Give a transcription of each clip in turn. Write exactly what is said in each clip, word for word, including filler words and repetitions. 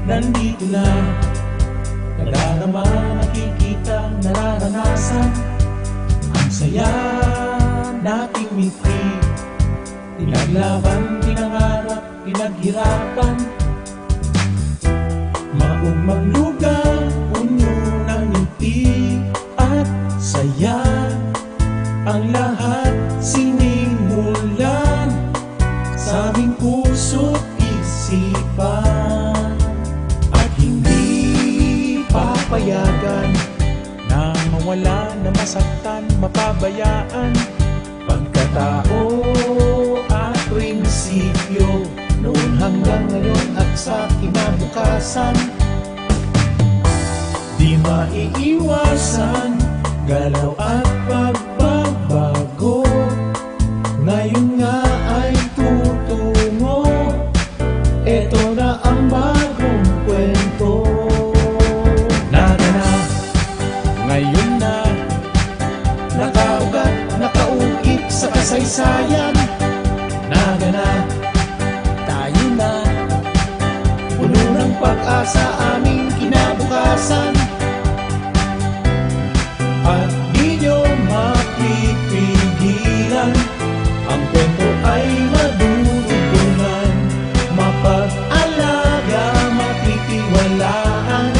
Nandito na, nadarama, nakikita, nararanasan. Ang saya nating mitri, pinaglaban, pinangarap, pinaghirapan. Maugmang lugar, puno ng ngiti at saya. Ang lahat sinimulan sa aming puso't isipan. At hindi papayagan na mawala, na masaktan, mapabayaan. Pagkatao at prinsipyo, noon hanggang ngayon at sa kinabukasan. Di maiiwasan, galaw at pagbabago. Ngayon nga ay tutungo. Eto na ang bagong kwento. Naganap, ngayon na, nakaugat, nakaukit sa kasaysayan. Naganap, tayo na, puno ng pag-asa aming kinabukasan. At di nyo mapipigilan, ang kwento ay madudugtungan. Mapag-alaga, matitiwalaan,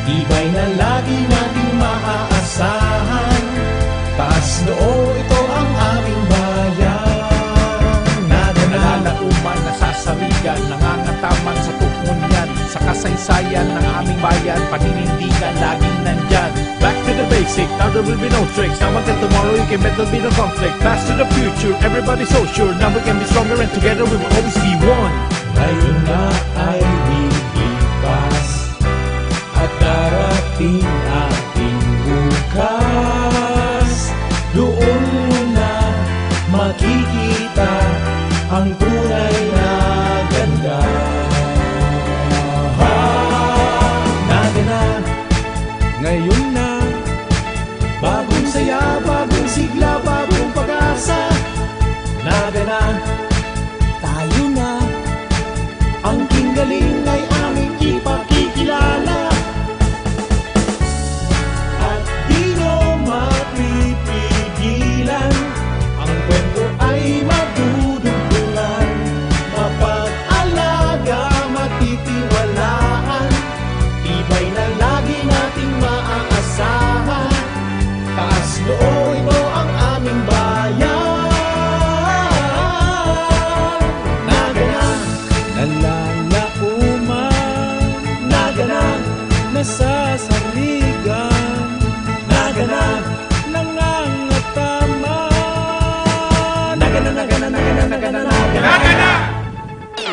tibay na lagi nating maaasahan. Taas noo, ito ang aming bayan. Naganap, nalalaoman, nasasarigan, nangangataman sa tukmon yan. Sa kasaysayan ng aming bayan, paninindigan, laging nandyan. Back to the basic, now there will be no tricks. Now until tomorrow, you can bet there'll be no conflict. Fast to the future, everybody so sure. Now we can be stronger and together we will always be one. Ngayon na ay lilipas at darating ating bukas. Doon mo na makikita ang tunay na ganda. Ha, Naganap, ngayon na. Bagong saya, bagong sigla, bagong pag-asa. Naganap, tayo na. Ang kinggaling ay aming ipakikilala. At di nyo mapipigilan, ang kwento ay madudugtungan. Mapag-alaga, matitiwalaan, tibay na lagi nating maaasahan. Taas noo, ito ang aming bayan. Naganap, nalalaoman. Naganap, nasasarigan. Naganap, nangangataman. Naganap, naganap, naganap, naganap, naganap.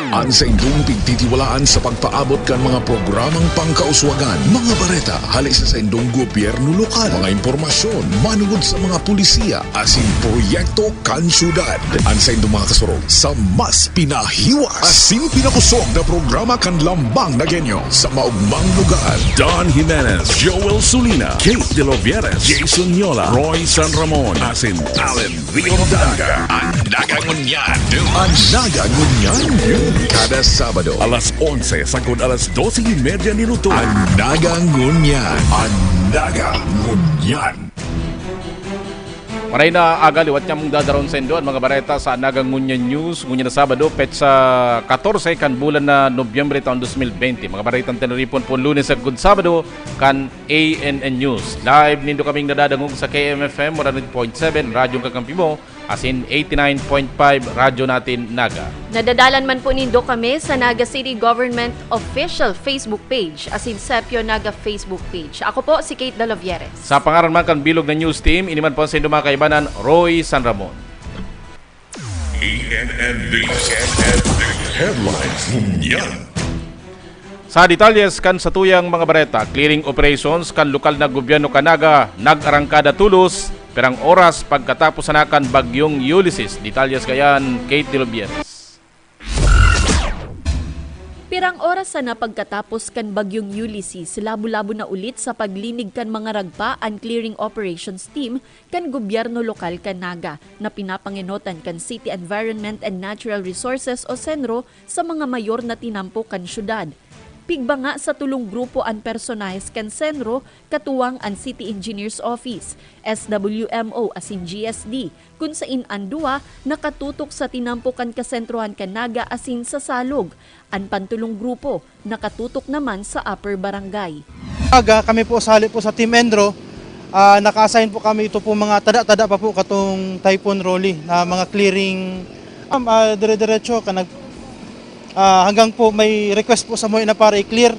An saindong pigtitiwalaan sa pagpaabot kan mga programang pangkauswagan, mga bareta hale sa saindong gobyerno lokal, mga impormasyon manungod sa mga pulisiya asin proyekto kan syudad. An saindong mga kasurog sa mas pinahiwas asin pinakosog na programa kan Lambang Nagenyo sa maugmang lugar. Don Jimenez, Joel Sulina, Kate De Lovieres, Jason Yola, Roy San Ramon, asin Allen Rio Danca. An Naga Ngunyan. An Naga Ngunyan. Kada Sabado, alas onse sagkod alas dose y media nin utog. An Naga Ngunyan. An Naga Ngunyan. Maray na aga, liwat nyamong dadaron saindo an mga bareta sa Naga Ngunyan News, ngunyan na Sabado, petsa katorse kan bulan na Nobyembre taon dos mil bente. Mga baretang tinaripon po Lunes sagkod Sabado kan A N N News. Live nindo kaming nadadangog sa K M F M one hundred point seven, Radyong Kakampi Mo, asin eighty-nine point five Radyo Natin Naga. Nadadalan man po nindo kami sa Naga City Government Official Facebook Page, asin Sepio Naga Facebook Page. Ako po si Kate Dalovieres. Sa pangaran man kan bilog na news team, ini man po sa indo mga kaibanan, Roy San Ramon. E N N News. Headlines ngunyan. Sa detalyes kan satuyang mga bareta, clearing operations kan lokal na gobyerno kan Naga nag-arangkada tolos, pirang oras pagkatapos sana kan Bagyong Ulysses. Detalyes kaiyan, Kate Delobieres. Pirang oras sana pagkatapos kan Bagyong Ulysses, labo-labo na ulit sa paglinig kan mga ragpa an clearing operations team kan gobyerno lokal kan Naga, na pinapangenotan kan City Environment and Natural Resources o CENRO, sa mga mayor na tinampo kan syudad. Pigbanga sa tolong grupo an personahes kan Senro, katuwang an City Engineers Office, S W M O asin G S D, kun sain an duwa nakatutok sa tinampo kan kasentrohan kan Naga asin sa Salog. An pantolong grupo nakatutok naman sa Upper Barangay. Aga, kami po sali po sa Team Enro. Ah, naka-assign po kami ito po mga tada-tada pa po katong Typhoon Rolly na mga clearing. Um, ah, dire-diretso ka nag ah, hanggang po may request po sa muwi na para i-clear.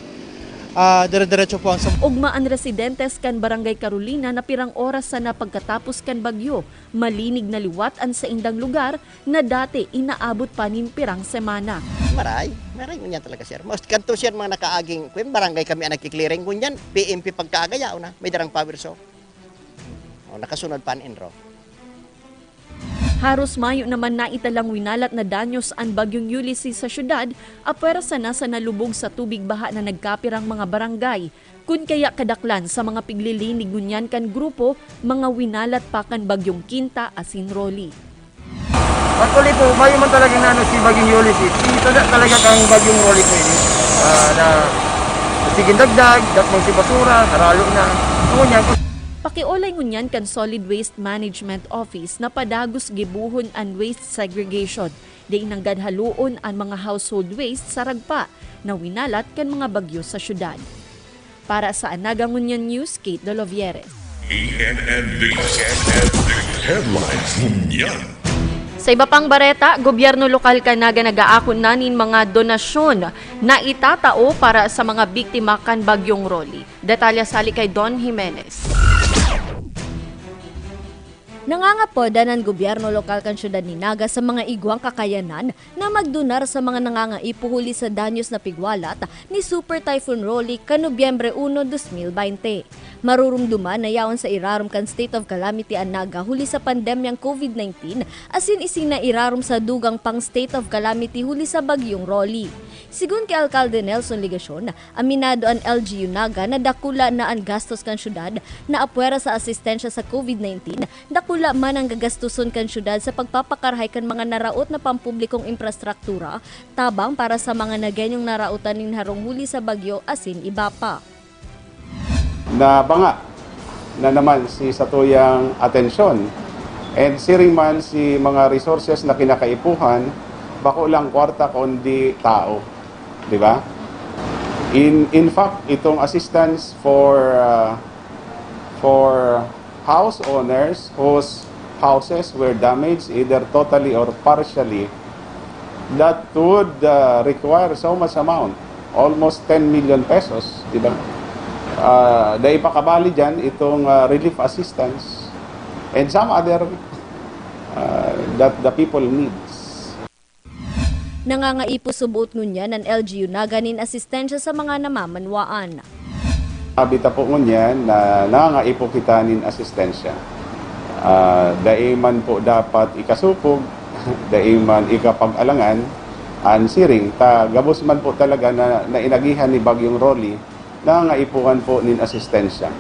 Ah, dire-diretso po ang sam- Ugma an residentes kan Barangay Carolina na pirang oras sana pagkatapos kan bagyo, malinig na liwat an saindang lugar na dati inaabot pa nin pirang semana. Maray, maray ngunyan talaga, sir. Most kanto, sir, mga nakaaging, kung barangay kami ang nagki-clearing, ngunyan, P M P pagkaagayao na, may darang power so. O, nakasunod pa ang Enro. Haros mayo naman naitalang winalat na danyos an Bagyong Ulysses sa syudad, apwera sana sa nalubog sa tubig baha na nagkapirang mga barangay. Kun kaya kadaklan sa mga piglilinig ngunyan kan grupo, mga winalat pa kan Bagyong Kinta asin Rolly. Actually po, mayo man talaga na ano si Bagyong Ulysses. Ito na talaga kang Bagyong Rolly po yun. Ah, na sige dagdag, dakmang si basura, karalo na. Ano niya? Pakiolay ngunyan kan Solid Waste Management Office na padagos gibohon an waste segregation. Dai nanggad haloon an mga household waste sa ragpa na winalat kan mga bagyo sa syudad. Para sa Anaga Ngunyan News, Kate Dolovieres. E N N News, E N N News Headlines Ngunyan. Sa iba pang bareta, gobyerno lokal kan Naga nag-aako na nin mga donasyon na itatao para sa mga biktima kan Bagyong Rolly. Detalye sali kay Don Jimenez. Nangangapodan an gobyerno lokal kan syudad ni Naga sa mga igwang kakayanan na magdonar sa mga nangangaipo huli sa danyos na pigwalat ni Super Typhoon Rolly kan Nobyembre uno, dos mil baynte. Marurumduman na yaon sa irarom kan state of calamity an Naga huli sa pandemyang COVID nineteen asin isinairarom sa dugang pang state of calamity huli sa Bagyong Rolly. Sigon ki Alkalde Nelson Legacion, aminado an L G U Naga na dakula na an gastos kan syudad na apwera sa asistensya sa COVID nineteen, dakula man an gagastoson kan syudad sa pagpapakarahay kan mga naraot na pampublikong imprastruktura, tabang para sa mga Nagenyong naraotan nin harong huli sa bagyo asin iba pa. Nabanga na naman si satuyang atensyon. And siring man si mga resources na kinakaipuhan, bako lang kwarta kundi tao, di ba? In in fact, itong assistance for uh, for house owners whose houses were damaged either totally or partially, that would uh, require so much amount, almost ten million pesos, di ba? Uh, dai pa kabali dyan itong uh, relief assistance and some other uh, that the people needs. Nangangaipo subot ngunyan an L G U Naga nin asistensya sa mga namamanwaan. Abi ta po ngunyan na nangangaipo kita nin asistensya. Ah, dai man po dapat ikasukog, dai man ikapag-alangan an siring ta gabos man po talaga na nainagihan ni Bagyong Rolly, nangangaipuhan po nin asistensya.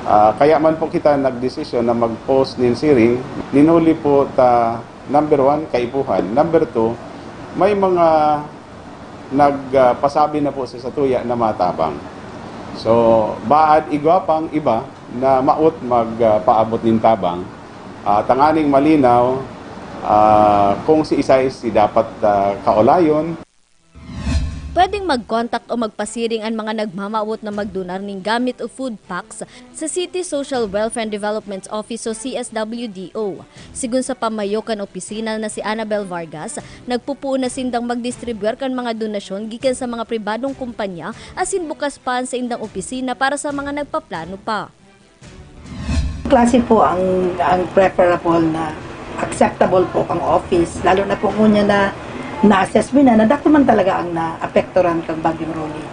Ah, kaya man po kita nagdesisyon na mag-post nin siring, nin huli po ta number one, kaipuhan. Number two, may mga nagpasabi na po sa satuya na matabang. So, baad igwa pang iba na maot magpaabot nin tabang. Ah, tanganing malinaw ah, kung si isay si dapat ah, kaolayon. Pwedeng mag-contact o magpasiring an mga nagmamawot na magdonar nin gamit o food packs sa City Social Welfare and Development Office o C S W D O. Sigon sa pamayo kan opisina na si Annabel Vargas, nagpupuon na sindang magdistribuyar kan mga donasyon gikan sa mga pribadong kompanya asin bukas pa an saindang opisina para sa mga nagpaplano pa. Klase po ang, ang preferable na acceptable po kang office, lalo na po ngunyan na na-assess mi na, na dako man talaga ang naapekturan kang Bagyong Rolly.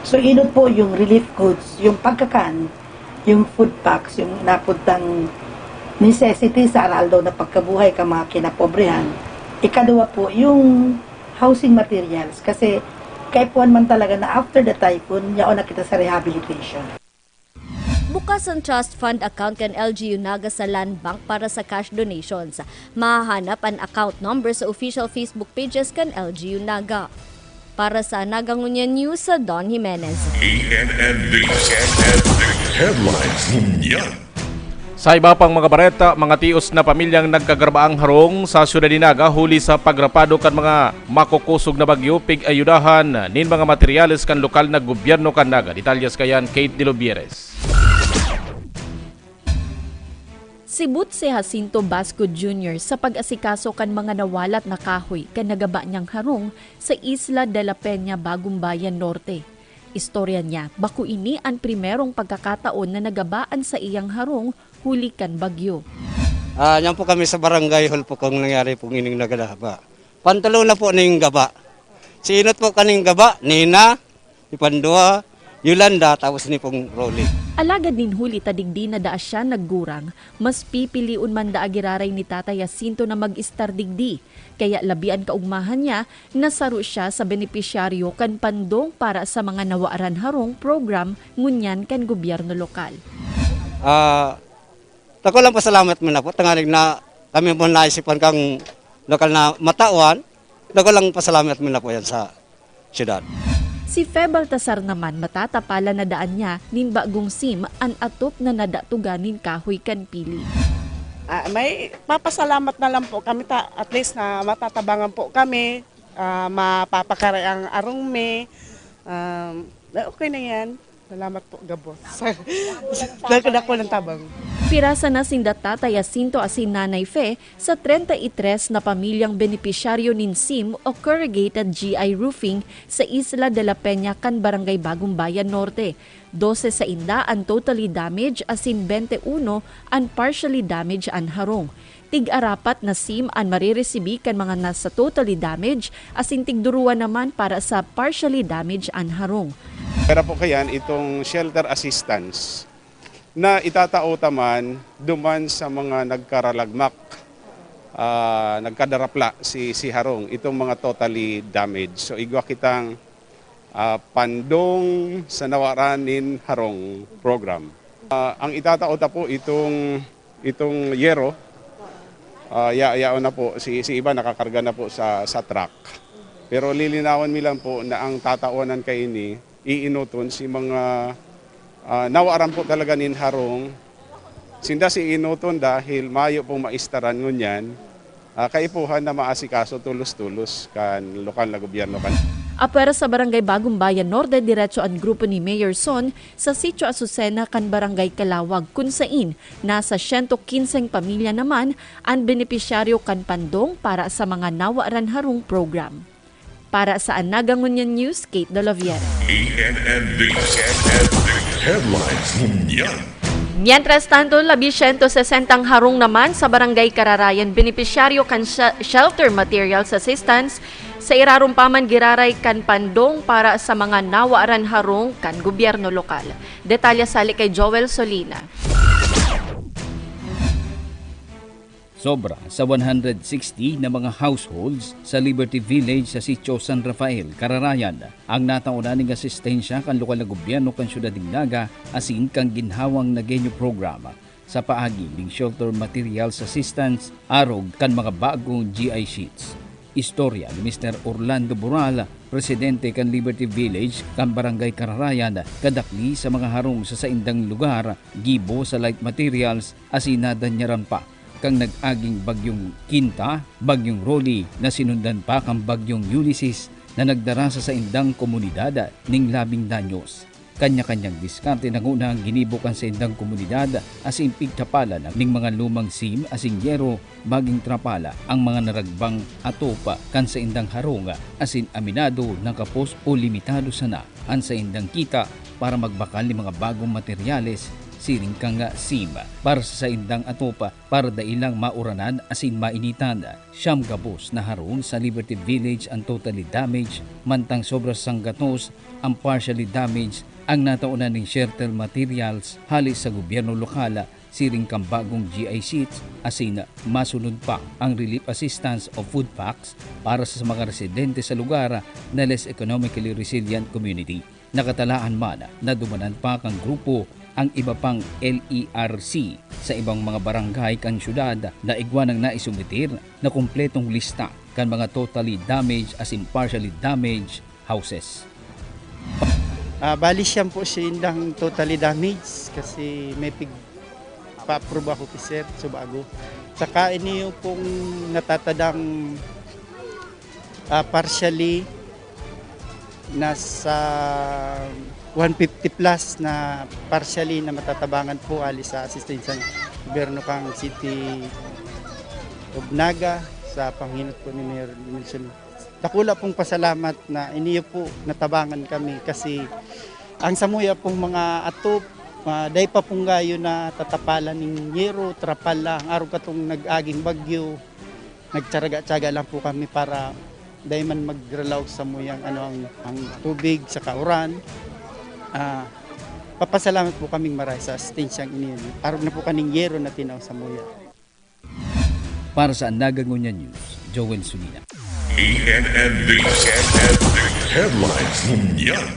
So, inot po yung relief goods, yung pagkakan, yung food packs, yung napuntang necessity sa aral-daw na pagkabuhay ka mga kinapobrehan. Ikaduwa po, yung housing materials, kasi kaipuhan man talaga na after the typhoon, yaon na kita sa rehabilitation. Bukas an trust fund account kan L G U Naga sa Land Bank para sa cash donations. Mahahanap an account number sa official Facebook pages kan L G U Naga. Para sa Naga Ngunyan News, sa Don Jimenez. E N N D, E N N D Headlines Ngunyan. Sa iba pang mga bareta, mga tios na pamilyang nagkagarbaang harong sa syudad ni Naga huli sa pagrapado kan mga makukosog na bagyo, pig-ayudahan nin mga materyales kan lokal na gobyerno kan Naga. Detalyes kayan, Kate de Lubieres. Sibot si Jacinto Basco Junior sa pag-asikaso kan mga nawalat na kahoy kan nagaba niyang harong sa Isla de la Peña, Bagumbayan Norte. Istorya niya, bako ini an primerong pagkakataon na nagaba an saiyang harong huli kan bagyo. Ah, yan po kami sa barangay hall po kung nangyari pong ining nagalaba. Pantulo na po ning gaba. Sinot po kaning gaba, Nina, Ipandua, Yolanda, tapos ni pong Rolly. Alagad nin huli ta digdi na daa siya naggurang, mas pipilion man daa giraray ni Tatay Jacinto na mag-estar digdi. Kaya labi an kaugmahan niya, nasaro siya sa benepisyaryo kan Pandong para sa mga Nawaran Harong program ngunyan kan gobyerno lokal. Ah, tako lang pasalamat mi na po, tanganing na kami po naisipan kang lokal na matawan, tako lang pasalamat mi na po yan sa syudad. Si Fe Baltasar naman matatapalan na daan niya nin bagong sim an atop na nadatugan nin kahoy kan pili. Ah, may papasalamat na lang po kami ta at least na matatabangan po kami, ah, mapapakaray ang arong mi. Um, na okay na yan. Salamat po, gabos. Dahil kadako ng tabang. Pirasa na sinda Tatay Jacinto asin Nanay Fe sa treinta y tres na pamilyang benepisyaryo nin sim o corrugated G I roofing sa Isla de la Peña kan Barangay Bagumbayan Norte. Dose sa inda an totally damaged asin twenty-one an partially damaged an harong. Tig-arapat na sim an mariresibi kan mga nasa totally damaged asin tigduruwa naman para sa partially damaged an harong. Pero po kayan, itong shelter assistance na itatao taman duman sa mga nagkaralagmak, ah, nagkadarapla si, si harong, itong mga totally damaged. So igwa kitang ah, pandong sa nawaran nin harong program. Ah, ang itatao ta po itong, itong yero, ah, ya, yaon na po, si, si iba nakakarga na po sa, sa truck. Pero lilinawan mi lang po na ang tataonan kaini, iinoton si mga, ah, nawaran po talaga nin harong. Sinda si inoton dahil mayo pong maistaran ngunyan, ah, kaipuhan na maasikaso tolos-tolos kan lokal na gobyerno kan. Apwera sa Barangay Bagumbayan Norte, diretso an grupo ni Mayor Son sa Sitio Azucena kan Barangay Calawag, kun sain nasa siyento kinseng pamilya naman an benepisyaryo kan pandong para sa mga nawaran harong program. Para sa Anaga Ngunyan News, Kate Dolaviera. E N N D, E N N D Headlines Ngunyan. Mientras tanto, labi siyento sesentang harong naman sa Barangay Kararayan benepisyaryo kan sha- shelter materials assistance sa irarom pa man giraray kan pandong para sa mga nawaran harong kan gobyerno lokal. Detalye sali kay Joel Solina. Sobra sa one hundred sixty na mga households sa Liberty Village sa Sitio San Rafael, Kararayan, ang nataonan ning asistensya kan lokal na gobyerno kan Syudad nin Naga asin kan ginhawang Nagueño Program sa paagi ning shelter materials assistance arog kan mga bagong G I sheets. Istorya ni Mister Orlando Boral, presidente kan Liberty Village kan Barangay Kararayan, kadakli sa mga harong sa saindang lugar, gibo sa light materials asin nadanyaran pa kan nag-aging Bagyong Quinta, Bagyong Rolly na sinundan pa kan Bagyong Ulysses na nagdara sa saindang komunidad ning labing danyos. Kanya-kanyang diskarte nanguna ang ginibo kan saindang komunidad asin pigtapalan ning mga lumang sim asin yero magin trapala ang mga naragbang atop kan saindang harong asin aminado na kapos o limitado sana an saindang kita para magbakal nin mga bagong materyales siring kan sim para sa saindang atop para dai lang mauranan asin mainitan. Siyam gabos na harong sa Liberty Village an totally damaged, mantang sobra sanggatos an partially damaged ang nataonan ning shelter materials hale sa gobyerno lokal siring kan bagong G I sheets asin masunod pa ang relief assistance o food packs para sa mga residente sa lugar na less economically resilient community. Nakatalaan man na dumanan pa kan grupo ang iba pang L E R C sa ibang mga barangay kan syudad na igwa nang naisumitir na kompletong lista kan mga totally damaged asin partially damaged houses. Ah, bali siyam po siya indang totally damaged kasi may pig-, pa-approve ako, sir, so bago. Saka ini yung pong natatadang, ah, partially nasa one fifty plus na partially na matatabangan po ali sa asistensya ng gobyerno kang City of Naga sa panghinot po ni Mayor Nelson. Dakula pong pasalamat na iniyo po natabangan kami kasi ang samuya pong mga atop, ah, dai pa pong gayo na tatapalan ning yero, trapal lang. Arog katong nag-aging bagyo, nagtsaga-tsaga lang po kami para dai man magralaw samuyang ano ang, ang tubig sa kauran. Ah, papasalamat po kaming maray sa astensyang ini. Arog na po kaning yero na tinaw samuya. Para sa Naga Ngunyan News, Joel Sulina. E N N D. Headlines Ngunyan.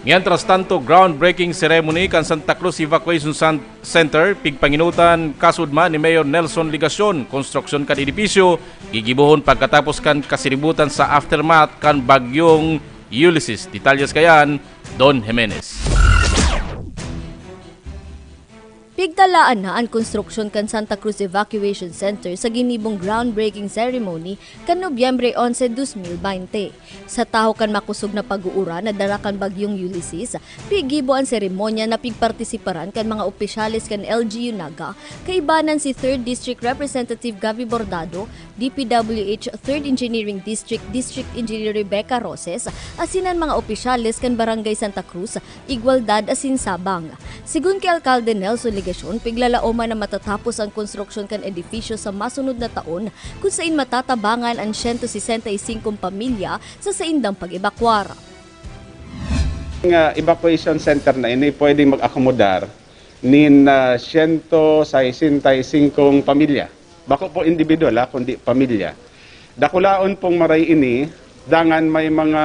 Mientras tanto, groundbreaking ceremony kan Santa Cruz Evacuation San-, Center, pigpanginutan kasudma ni Mayor Nelson Legacion, konstruksyon kan edipisyo, gigibohon pagkatapos kan kasiributan sa aftermath kan Bagyong Ulysses. Detalyes kayan, Don Jimenez. Pigtalaan na an konstruksyon kan Santa Cruz Evacuation Center sa ginibong groundbreaking ceremony kan Nobyembre onse, dos mil baynte. Sa tahaw kan makosog na pag-uuran na dara kan Bagyong Ulysses, piggibo an seremonya na pigpartisiparan kan mga opisyales kan L G U Naga, kaibanan si Third District Representative Gabby Bordado, D P W H Third Engineering District District Engineer Rebecca Roses, asin an mga opisyales kan Barangay Santa Cruz, Igualdad asin Sabang. Sigon ki Alkalde Nelson Legacion, piglalaoman na matatapos an konstruksyon kan edifisyo sa masunod na taon, kun sain matatabangan an siyento sesenta y singko pamilya sa saindang pag-ebakwar. Nga evacuation center na ini pwedeng mag-akomodar nin, ah, siyento sesenta y singko pamilya. Bako po individual, ah, kundi pamilya. Dakulaon pong maray ini, dangan may mga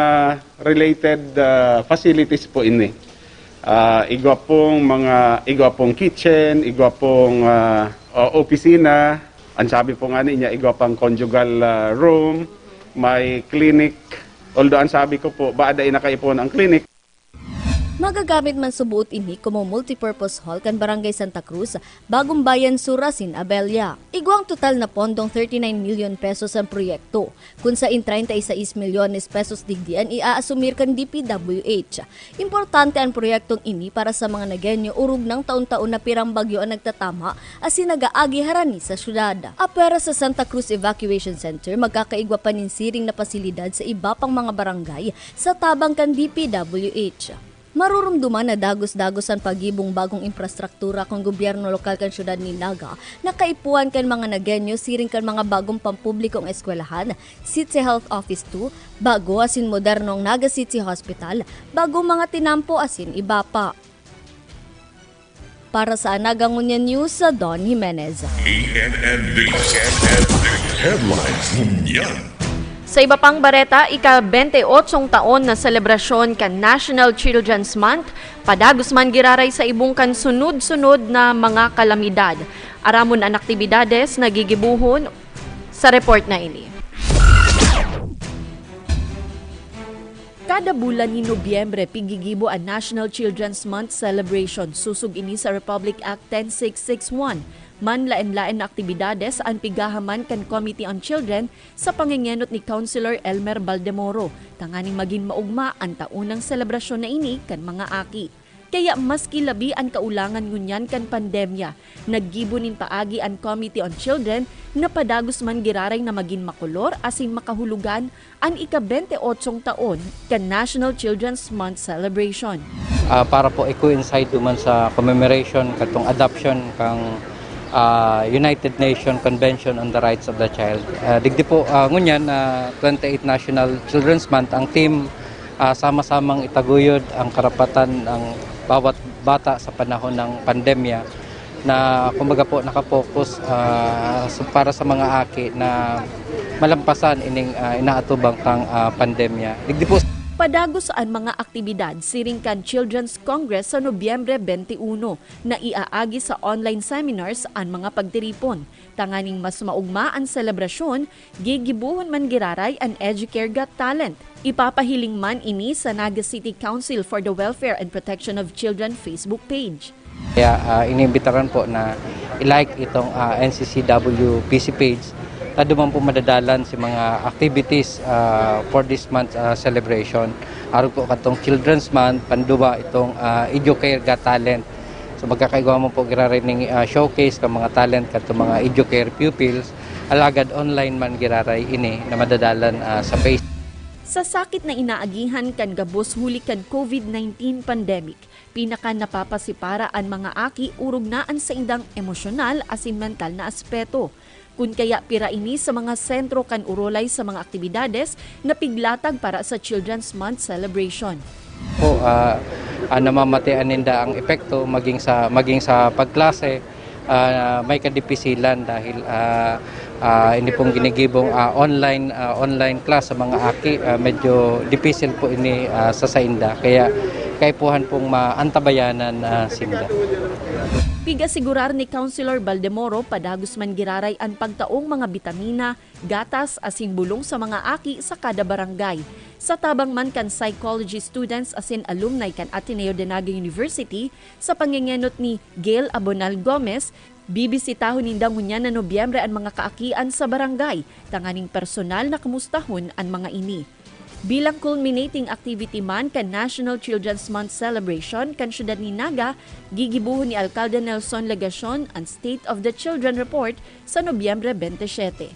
related, ah, facilities po ini. Ah, igwa pong mga, igwa pong kitchen, igwa pong, ah, o-, opisina. Ang sabi po nga niya, igwa pang conjugal, ah, room, may clinic. Although ang sabi ko po, baka dai nakaipon ang clinic. Magagamit man subuot ini komo multipurpose hall kan Barangay Santa Cruz, Bagong Bayan Sur asin Abella. Igwang total na pondong thirty nine million pesos an proyekto, kun sain treinta y seis milyones pesos digdi an iaasumir kan D P W H. Importante an proyektong ini para sa mga Nagueño, orog nang taon-taon na pirang bagyo an nagtatama asin nag-aagi harani sa syudad. Apwera sa Santa Cruz Evacuation Center, magkakaigwa pa nin siring na pasilidad sa iba pang mga barangay sa tabang kan D P W H. Marurumduman na dagos-dagos an paggibong bagong imprastruktura kan gobyerno lokal kan syudad nin Naga na kaipuhan kan mga Nagueño siring kan mga bagong pampublikong eskwelahan, City Health Office two, bago asin modernong Naga City Hospital, bagong mga tinampo asin iba pa. Para sa Naga Ngunyan News, sa Don Jimenez. E N N D Headlines Ngunyan. Sa iba pang bareta, ika-bente otsong taon na selebrasyon kan National Children's Month, padagos man giraray sa ibong kan sunod-sunod na mga kalamidad. Aramon an aktibidades na gigibohon sa report na ini. Kada bulan nin Nobyembre, pigigibo an National Children's Month Celebration. Susog ini sa Republic Act ten six six one. Manlaen-laen na aktibidades an pigahaman kan Committee on Children sa pangengenot ni Councilor Elmer Baldemoro, tanganing magin maogma an taonang selebrasyon na ini kan mga aki. Kaya maski labi an kaulangan ngunyan kan pandemya, naggibo nin paagi an Committee on Children na padagos man giraray na magin makolor asin makahulugan an ika-bente otsong taon kan National Children's Month Celebration. Ah, para po i-coincide duman sa commemoration katong adoption kang, ah, United Nations Convention on the Rights of the Child. Ah, digdi po, ah, ngunyan, ah, twenty-eight National Children's Month, ang theme, ah, sama-samang itaguyod ang karapatan ng bawat bata sa panahon ng pandemya na kumbaga po nakapokus, ah, sa, para sa mga aki na malampasan ining, ah, inaatubang kang, ah, pandemya. Digdi po. Padagos an mga aktibidad siring kan Children's Congress sa Nobyembre twenty-one na iaagi sa online seminars an mga pagtiripon. Tanganing mas maogma an selebrasyon, gigibohon man giraray an Educare Got Talent. Ipapahiling man ini sa Naga City Council for the Welfare and Protection of Children Facebook page. Kaya uh, iniimbitaran po na i-like itong uh, N C C W P C page. Tado man po madadalan si mga activities uh, for this month uh, celebration. Arog po katong Children's Month, panduwa itong uh, Educare Got Talent. So magkakaigwa man po giraray ning uh, showcase kan mga talent kadto mga Educare pupils. Alagad online man giraray ini na madadalan uh, sa Facebook. Sa sakit na inaagihan kan gabos huli kan COVID nineteen pandemic, pinaka napapasipara an mga aki orog na an saindang emosyonal asin mental na aspeto. Kun kaya pira ini sa mga sentro kan urolay sa mga aktibidades na piglatag para sa Children's Month celebration. Po, uh, uh, namamatian ninda ang epekto maging sa maging sa pagklase, uh, may kadipisilan dahil uh, uh, ini pong ginigibong uh, online uh, online class sa mga aki uh, medyo dipisil po ini uh, sa sainda kaya kaipuhan pong maantabayanan uh, sinda. Pigasigurar ni Councilor Baldemoro padagos man giraray an pagtaong mga bitamina, gatas asin bulong sa mga aki sa kada barangay. Sa tabang man kan psychology students asin alumni kan Ateneo de Naga University, sa pangengenot ni Gail Abonal Gomez, bibisitahon ninda ngunyan na Nobyembre an mga kaakian sa barangay tanganing personal na kamustahon an mga ini. Bilang culminating activity man kan National Children's Month celebration kan syudad ni Naga, gigibohon ni Alkalde Nelson Legacion an State of the Children Report sa Nobyembre twenty-seven.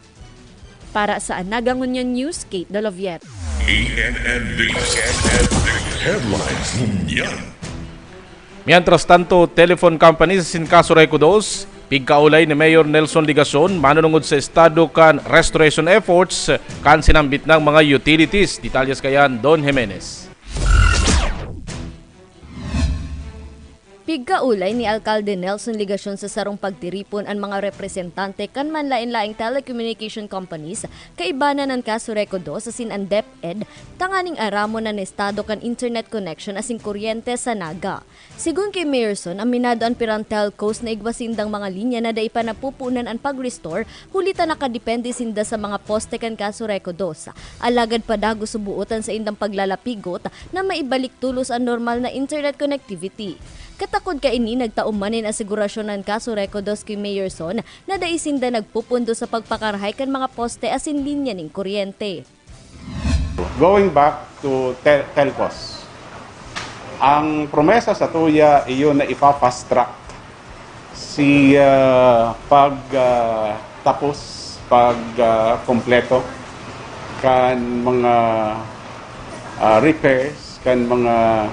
Para sa Anaga Ngunyan News, Kate Dolovier. E N N D, E N N D Headlines Ngunyan. Mientras tanto, telephone company sa Sincaso Reco dos, pigkaulay ni Mayor Nelson Ligason manunungod sa estado kan restoration efforts kan sinambit ng mga utilities. Detalyes kayan, Don Jimenez. Pigkaulay ni Alkalde Nelson Ligacion sa sarong pagtiripon an mga representante kan manlaen-laeng telecommunication companies kaiba na an Casoreco dos asin an DepEd tanganing aramon an estado kan internet connection asin kuryente sa Naga. Sigon ki Mayor Son, aminado an pirang telcos na igwa sindang mga linya na dai pa napupunan an pag-restore huli ta nakadepende sinda sa mga poste kan Casoreco dos. Alagad padagos subuot an saindang paglalapigot na maibalik tolos an normal na internet connectivity. Katakod kaini, nagtao man nin asigurasyon an Casoreco dos ki Mayor Son na dai sinda nagpupundo sa pagpakarahay kan mga poste asin linya nin kuryente. Going back to tel- telcos, ang promesa satuya iyo na ipa-fast track si ah, pag ah, tapos pag ah, kompleto kan mga ah, repairs, kan mga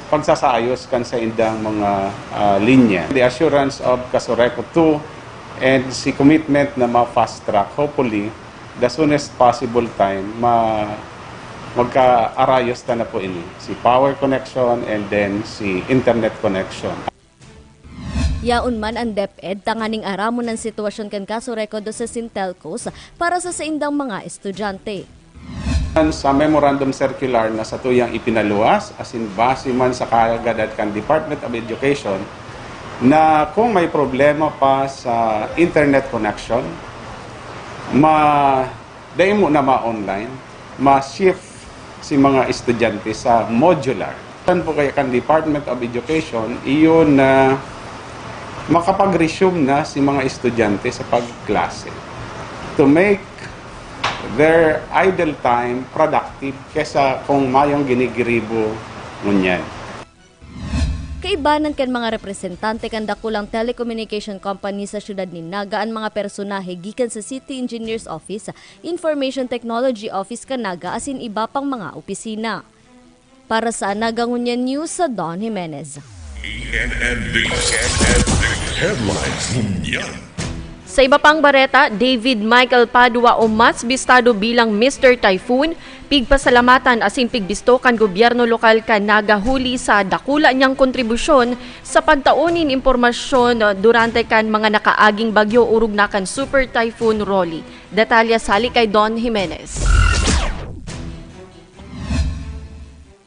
pagsasaayos kan saindang mga ah, linya. The assurance of Casoreco two and si commitment na ma-fast track, hopefully the soonest possible time ma magkaarayos ta na po ini, si power connection and then si internet connection. Yaon man an DepEd tanganing aramon an sitwasyon kan Casoreco dos asin telcos para sa saindang mga estudyante. Sa memorandum circular na satuyang ipinaluwas, asin base man sa kaagadan kan Department of Education, na kung may problema pa sa internet connection, ma dai mo na ma-online, ma-shift si mga estudyante sa modular. Tan po kaya kan Department of Education, iyon na makapag-resume na si mga estudyante sa pagklase to make their idle time productive kesa kung mayong ginigiribo ngunyan. Kaibanan kan mga representante kan dakulang telecommunication company sa siyudad nin Naga an mga personahe gikan sa City Engineers Office, Information Technology Office kan Naga asin iba pang mga opisina. Para sa Naga Ngunyan News, sa Don Jimenez. E N N D, E N N D Headlines Ngunyan. Sa iba pang bareta, David Michael Padua o mas bistado bilang Mister Typhoon, pigpasalamatan asin pigbisto kan gobyerno lokal kan Naga huli sa dakula niyang kontribusyon sa pagtao nin impormasyon durante kan mga nakaaging bagyo orog na kan Super Typhoon Rolly. Detalye sali kay Don Jimenez.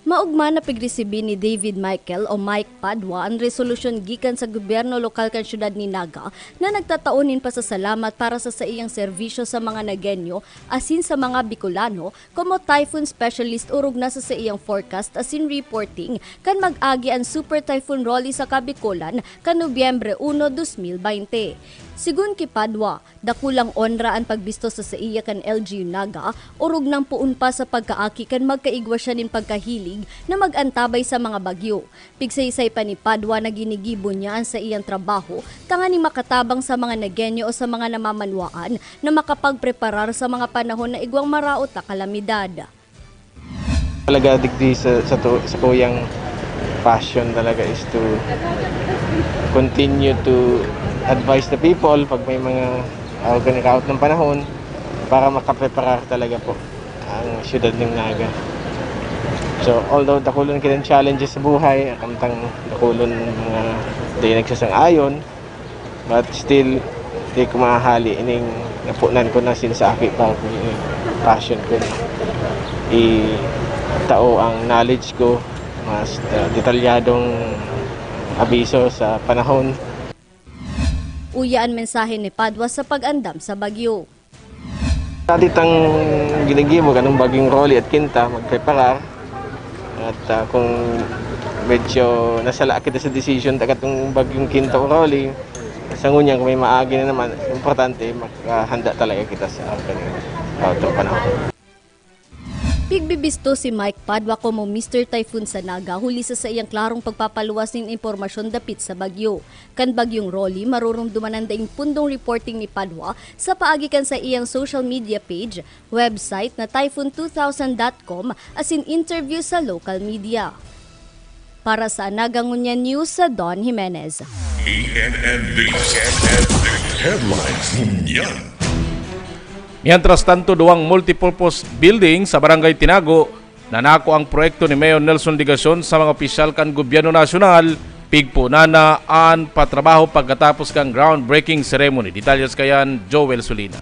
Maogma na pigresibi ni David Michael o Mike Padua an resolusyon gikan sa gobyerno lokal kan siyudad ni Naga na nagtatao nin pasasalamat para sa saiyang serbisyo sa mga Nagueño asin sa mga Bicolano komo typhoon specialist orog na sa saiyang forecast asin reporting kan mag-agi an Super Typhoon Rolly sa Kabikolan kan Nobyembre uno, dos mil baynte. Sigon ki Padua, dakulang onra an pagbisto sa saiya kan L G U Naga, orog nang poon pa sa pagkaaki kan magkaigwa siya nin pagkahilig na mag-antabay sa mga bagyo. Pigsaysay pa ni Padua na ginigibo niya an saiyang trabaho tanganing makatabang sa mga Nagueño o sa mga namamanwaan na makapagpreparar sa mga panahon na igwang maraot na kalamidad. Talaga digdi sa, sa, to, sa kuyang passion talaga is to continue to advise the people pag may mga uh, ganikaot ng panahon para makapreparar talaga po ang siyudad ng Naga. So, although dakulon kitang challenges sa buhay, akamtang dakulon mga di nagsasang-ayon, but still, di ko mahahali ining napunan ko na sinsaki pa ako yung passion ko na itao ang knowledge ko mas uh, detalyadong abiso sa panahon. Uya an mensahe ni Padua sa pag-andam sa bagyo. Dati tang ginigibo kanong bagyong Rolly at Quinta, magpreparar. At uh, kung medyo nasala kita sa decision ta katong bagyong Quinta o Rolly, sa ngunyan kung may maagi na naman, importante makahanda talaga kita sa kaning uh, panahon. Pigbibisto si Mike Padua komo Mister Typhoon sa Naga huli sa saiyang klarong pagpapaluwas nin impormasyon dapit sa bagyo. Kan bagyong Rolly, marurumduman an daing pundong reporting ni Padua sa paagi kan saiyang social media page, website na typhoon two thousand dot com asin interview sa local media. Para sa Naga Ngunyan News, sa Don Jimenez. E N N News Headlines Ngunyan. Mientras tanto, duwang multipurpose building sa Barangay Tinago, nanako ang proyekto ni Mayor Nelson Legacion sa mga opisyal kan gobyerno nasyonal, pigpunan na an patrabaho pagkatapos kan groundbreaking ceremony. Detalyes kayan, Joel Solina.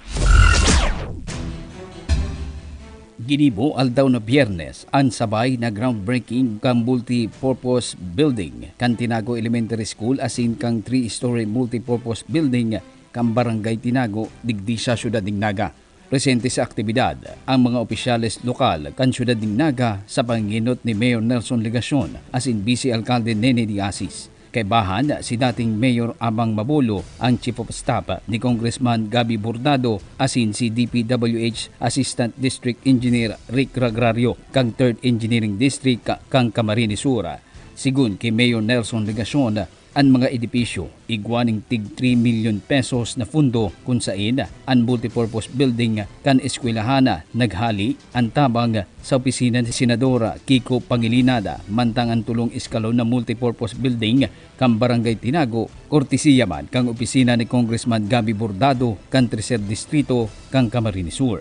Ginibo aldaw na Biyernes an sabay na groundbreaking kan multi-purpose building kan Tinago Elementary School asin kan three-story multi-purpose building kan Barangay Tinago digdi sa siyudad nin Naga. Presente sa aktibidad ang mga opisyales lokal kan siyudad nin Naga sa panginot ni Mayor Nelson Legacion asin Vice Alkalde Nene de Asis. Kaibahan si dating Mayor Abang Mabolo, ang Chief of Staff ni Congressman Gabby Bordado asin si D P W H Assistant District Engineer Rick Ragrario kan Third Engineering District kan Camarines Sur. Sigon ki Mayor Nelson Legacion, an mga edipisyo igwa ning tig three milyon pesos na pundo kun saen an multipurpose building kan eskwelahan naghali an tabang sa opisina ni Senador Kiko Pangilinan, mantang an tulong eskalon na multipurpose building kan Barangay Tinago, kortesiya man kan opisina ni Congressman Gabby Bordado kan Tercer Distrito kan Camarines Sur.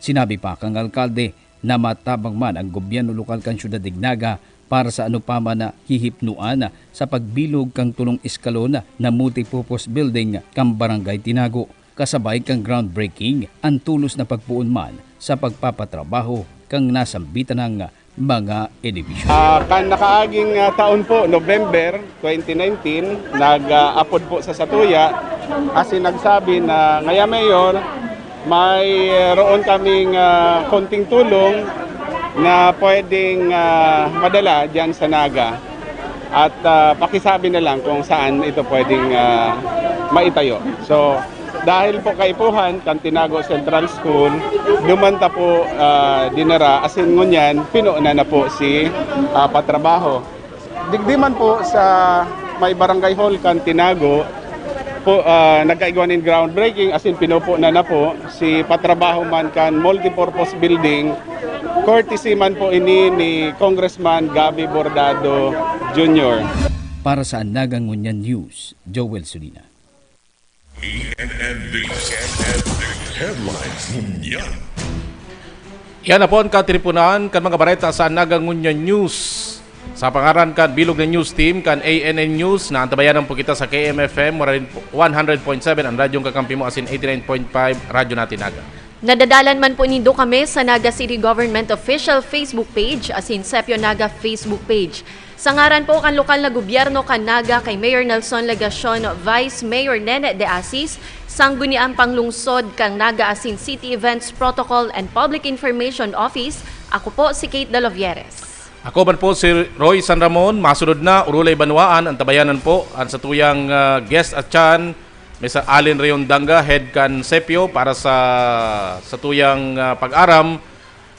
Sinabi pa kan alkalde na matabang man ang gobyerno lokal kan siyudad nin Naga para sa anopaman na hihipnoan sa pagbilog kan tulong eskalon na multipurpose building kan Barangay Tinago. Kasabay kan groundbreaking, an tolos na pagpoon man sa pagpapatrabaho kan nasambitan nang mga edipisyo. Ah, kan nakaaging ah, taon po, November twenty nineteen, nag-apod po sa Satuya, asin nagsabi na, "Ngaya Mayor, may roon kaming ah, konting tulong na pwedeng ah, madala diyan sa Naga." At ah, pakisabi na lang kung saan ito pwedeng ah, maitayo. So, dahil po kaipuhan kan Tinago Central School, duman ta po ah, dinara, asin ngunyan pinuunan na po si ah, patrabaho. Digdi man po sa may barangay hall kan Tinago, po, ah, nagkaigwa nin groundbreaking, asin pinupunan na po si patrabaho man kan multipurpose building, courtesy man po ini ni Congressman Gabby Bordado Junior. Para sa Naga Ngunyan News, Joel Solina. E N N News Headlines Ngunyan. Yan na po ang katiripunan kan mga bareta sa Naga Ngunyan News. Sa pangaran kan bilog na news team kan A N N News, naantabayanan po kita sa K M F M one hundred point seven, ang radyong kakampi mo, asin eighty-nine point five Radyo Natin Naga. Nadadalan man po nindo kami sa Naga City Government Official Facebook Page asin Sepio Naga Facebook Page. Sa ngaran po kan lokal na gobyerno kan Naga kay Mayor Nelson Legacion, Vice Mayor Nene De Asis, Sangguniang Panglungsod kan Naga asin City Events Protocol and Public Information Office, ako po si Kate Dalovieres. Ako man po si Roy San Ramon. Masunod na, Orolay Banwaan, ang tabayanan po, ang satuyang, ah, guest at chan, Mister Allen Rayon Danga, head kan Sepio, para sa satuyang, ah, pag-aram,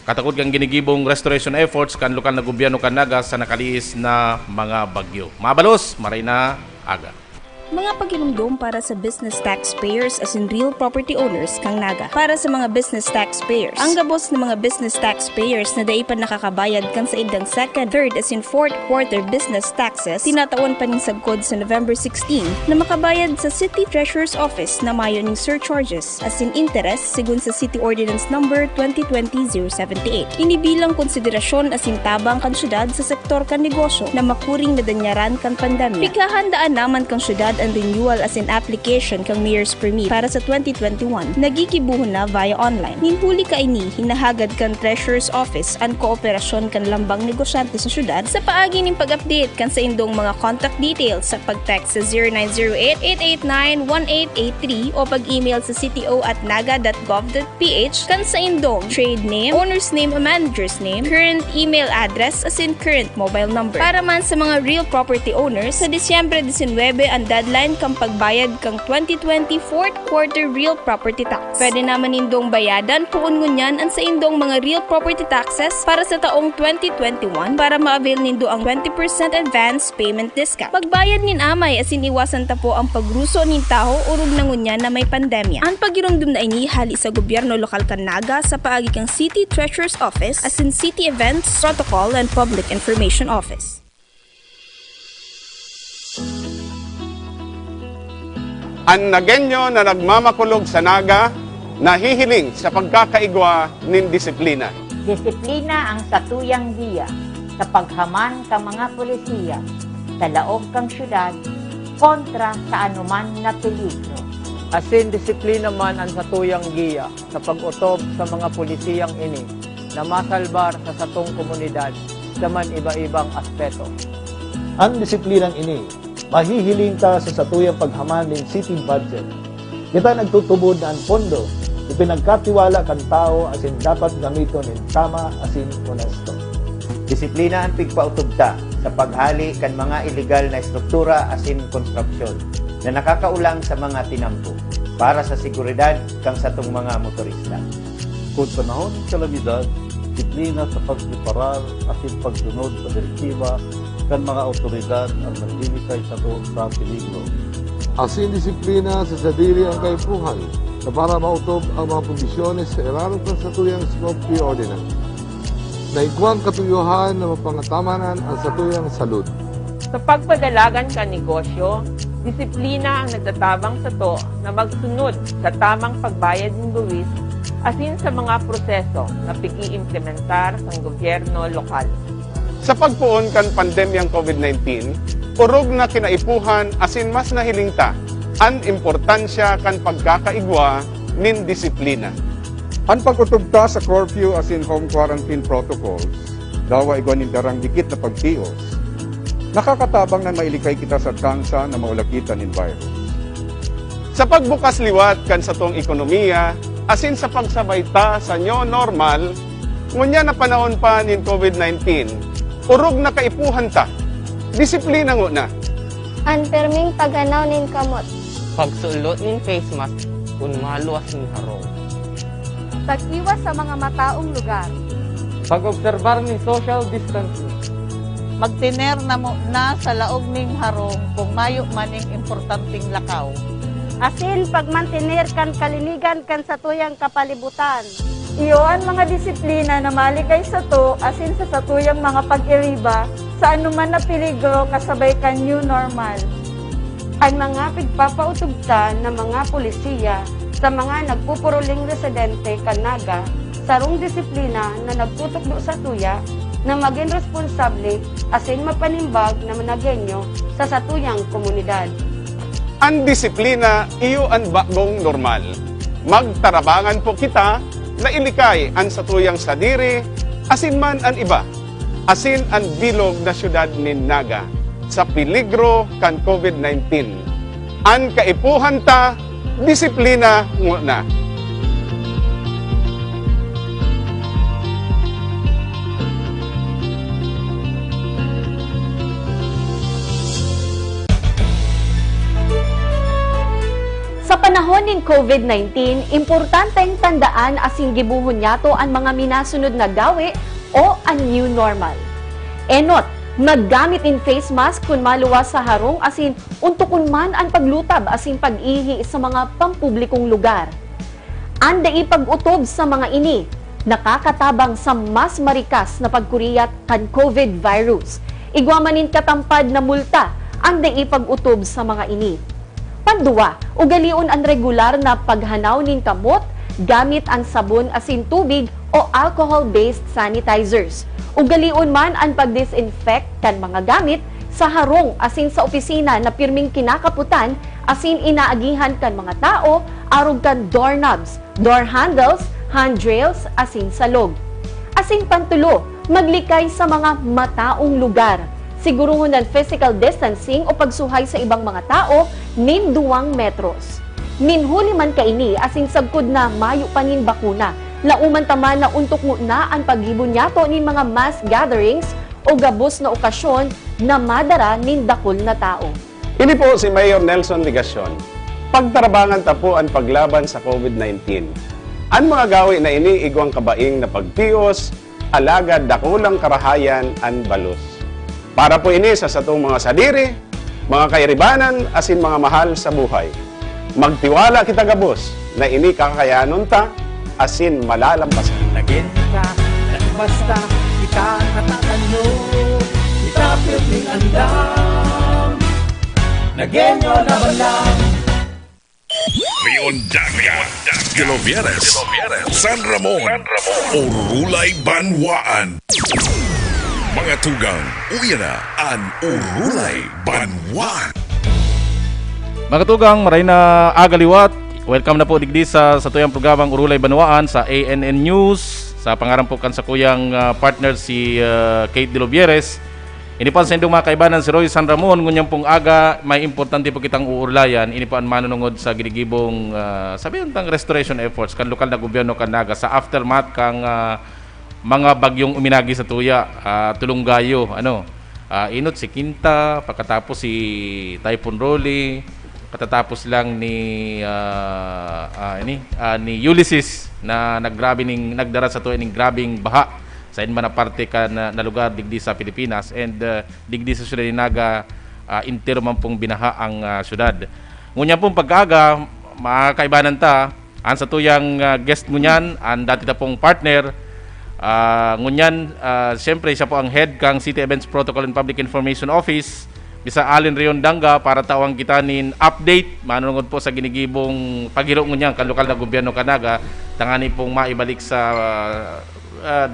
katakod kan ginigibong restoration efforts kan lokal na gobyerno kan Naga sa nakaliis na mga bagyo. Mabalos, maray na aga. Mga pagirumdom para sa business taxpayers asin real property owners kan Naga. Para sa mga business taxpayers, ang gabos na mga business taxpayers na dai pa nakakabayad kan saindang second, third asin fourth quarter business taxes, tinatawan pa nin sagkod sa November sixteen na makabayad sa City Treasurer's Office na mayo nin surcharges asin interest segun sa City Ordinance Number twenty twenty zero seventy eight. Ini bilang konsiderasyon asin tabang kan syudad sa sektor kan negosyo na makuring nadanyaran kan pandemya. Pikhahan daan naman kan syudad an renewal asin application kan Mayor's Permit para sa twenty twenty-one. Nagigibohon na via online. Nin huli kaini, hinahagad kan Treasurer's Office an kooperasyon kan lambang negosyante sa syudad sa paagi nin pag-update kan saindong mga contact details sa pag-text sa zero nine zero eight, eight eight nine, one eight eight three o pag-email sa C T O at naga dot gov dot P H kan saindong trade name, owner's name o manager's name, current email address, asin current mobile number. Para man sa mga real property owners, sa Disyembre disinwebe an deadline kan pagbayad kan twenty twenty fourth quarter real property tax. Pwede naman nindong bayadan poon ngunyan an saindong mga real property taxes para sa taong twenty twenty-one para ma-avail nindo ang twenty percent advance payment discount. Magbayad nin amay asin iwasan ta po ang pagruso nin tawo orog na ngunyan na may pandemya. An pagiromdom na ini hali sa gobyerno lokal kan Naga sa paagi kan City Treasurer's Office asin City Events, Protocol and Public Information Office. An Nagueño na nagmamakulog sa Naga nahihiling sa pagkakaigwa nin disiplina. Disiplina ang satuyang giya sa paghaman kan mga polisiya sa laog kan syudad kontra sa anoman na peligro. Asin disiplina man an satuyang giya sa pag-otob sa mga polisiyang ini na masalbar sa satong komunidad sa man iba-ibang aspeto. An disiplinang ini mahihiling ta sa satuyang paghaman nin city budget. Kita nagtutubod na an pondo ipinagkatiwala kan tawo asin dapat gamiton nin tama asin onesto. Disiplina an pigpaotob ta sa paghali kan mga iligal na estruktura asin konstruksyon na nakakaulang sa mga tinampo para sa seguridad kan satong mga motorista. Kun panahon nin kalamidad, disiplina sa pagpreparar asin pagsunod sa direktiba kan mga awtoridad an maghihiling sato sa peligro. Asin disiplina sa sadiri an kaipuhan na para maotob an mga kondisyones sa irarom kan satuyang Smoke Free Ordinance na igwang katuyohan na mapangatamanan an satuyang salud. Sa pagpadalagan kan negosyo, disiplina ang nagtatabang sato na magsunod sa tamang pagbayad nin buwis asin sa mga proseso na pig-iimplementar kan gobyerno lokal. Sa pagpoon kan pandemyang COVID nineteen, orog na kinaipuhan asin mas nahiling ta an importansya kan pagkakaigwa nin disiplina. An pag-otob ta sa curfew asin home quarantine protocols, dawa igwa nin darang dikit na pagtios, nakakatabang na mailikay kita sa tsansa na maulakitan nin virus. Sa pagbukas liwat kan satong ekonomiya asin sa pagsabay ta sa new normal, ngunyan na panahon pa nin COVID nineteen, orog na kaipuhan ta. Disiplina ngona. An pirming paghanaw nin kamot. Pagsulot nin face mask kun maluwas nin harong. Pag-iwas sa mga mataong lugar. Pag-obserbar nin social distancing. Magtener na muna sa laog nin harong kun mayo man nin importanteng lakaw. Asin pagmantener kan kalinigan kan satuyang kapalibutan. Iyo an mga disiplina na malikay sato asin sa satuyang mga pag-iriba sa anoman na peligro kasabay kan new normal. An mga pigpapaotob ta na mga polisiya sa mga nagpupuruling residente kan Naga, sarong disiplina na nagtutukdo satuya na magin responsable asin mapanimbag na Nagueño sa satuyang komunidad. An disiplina iyo an bagong normal. Magtarabangan po kita na ilikay an satuyang sadiri, asin man an iba, asin an bilog na syudad nin Naga sa peligro kan COVID nineteen. An kaipuhan ta, disiplina ngona. Sa panahon nin COVID nineteen, importanteng tandaan asin gibohon niyato an mga minasunod na gawe o an new normal. Enot, maggamit nin face mask kun maluwas sa harong asin ontokon man an paglutab asin pag-ihi sa mga pampublikong lugar. An dai pag-otob sa mga ini nakakatabang sa mas marikas na pagkuriyat kan COVID virus. Igwa man nin katampad na multa an dai pag-otob sa mga ini. Panduwa, ugalion an regular na paghanaw nin kamot gamit an sabon asin tubig o alcohol-based sanitizers. Ugalion man an pag-disinfect kan mga gamit sa harong asin sa opisina na pirming kinakapotan asin inaagihan kan mga tawo arog kan doorknobs, door handles, handrails, asin salog. Asin pantulo, maglikay sa mga mataong lugar. Siguruhon an physical distancing o pagsuhay sa ibang mga tawo nin duwang metros. Nin huli man kaini asin sagkod na mayo pa nin bakuna, laoman ta man na ontok ngona an paggibo niyato nin mga mass gatherings o gabos na okasyon na madara nin dakul na tawo. Ini po si Mayor Nelson Legacion. Pagtarabangan ta po an paglaban sa COVID nineteen. An mga gawe na ini igwang kabaing na pagtios, alagad dakulang karahayan an balos. Para po ini sa satong mga sadiri, mga kairibanan, asin mga mahal sa buhay. Magtiwala kita gabos na ini kakayanon ta asin malalampasan. Nagin ka, basta kita nakatano, kita pirming andam. Nagin nyo laban lang. Leon Daga, Gilobieres, San Ramon, Urulay Banwaan. Mga tugang, uya na an Urulay Banwaan. Mga tugang, maray na aga liwat. Welcome na po digdi sa satuyang programang Urulay Banwaan sa A N N News. Sa pangaran po kan sakuyang, ah, partner si, ah, Kate Delobieres. Ini po an saindong mga kaibanan si Roy San Ramon, ngunyan pong aga, may importante po kitang uurlayan. Ini po an manunungod sa ginigibong, ah, sabi tang restoration efforts kan lokal na gobyerno kan Naga sa aftermath kang, ah, mga bagyong uminagi sa tuya, ah, Tulong Gayo, ano, ah, inot si Quinta, pagkatapos si Typhoon Rolly, katatapos lang ni, ah, ah, ini, ah, ni Ulysses na naggrabe ning, nagdara sa tuya ning grabeng baha sa inman na parte kan, ah, na lugar digdi sa Pilipinas and, ah, digdi sa siyudad ni Naga, ah, entero man pong binaha ang, ah, siyudad. Ngunyan pong pagkaaga, mga kaibanan ta, an satuyang, ah, guest ngunyan, an dati ta pong partner, ah, ngunyan, ah, siyempre, siya po ang head kang City Events Protocol and Public Information Office, Mister Allen Rion Danga, para tawan kita nin update manunungod po sa ginigibong paghiro ngunyan kan lokal na gobyerno kan Naga, tangani pong maibalik sa, ah,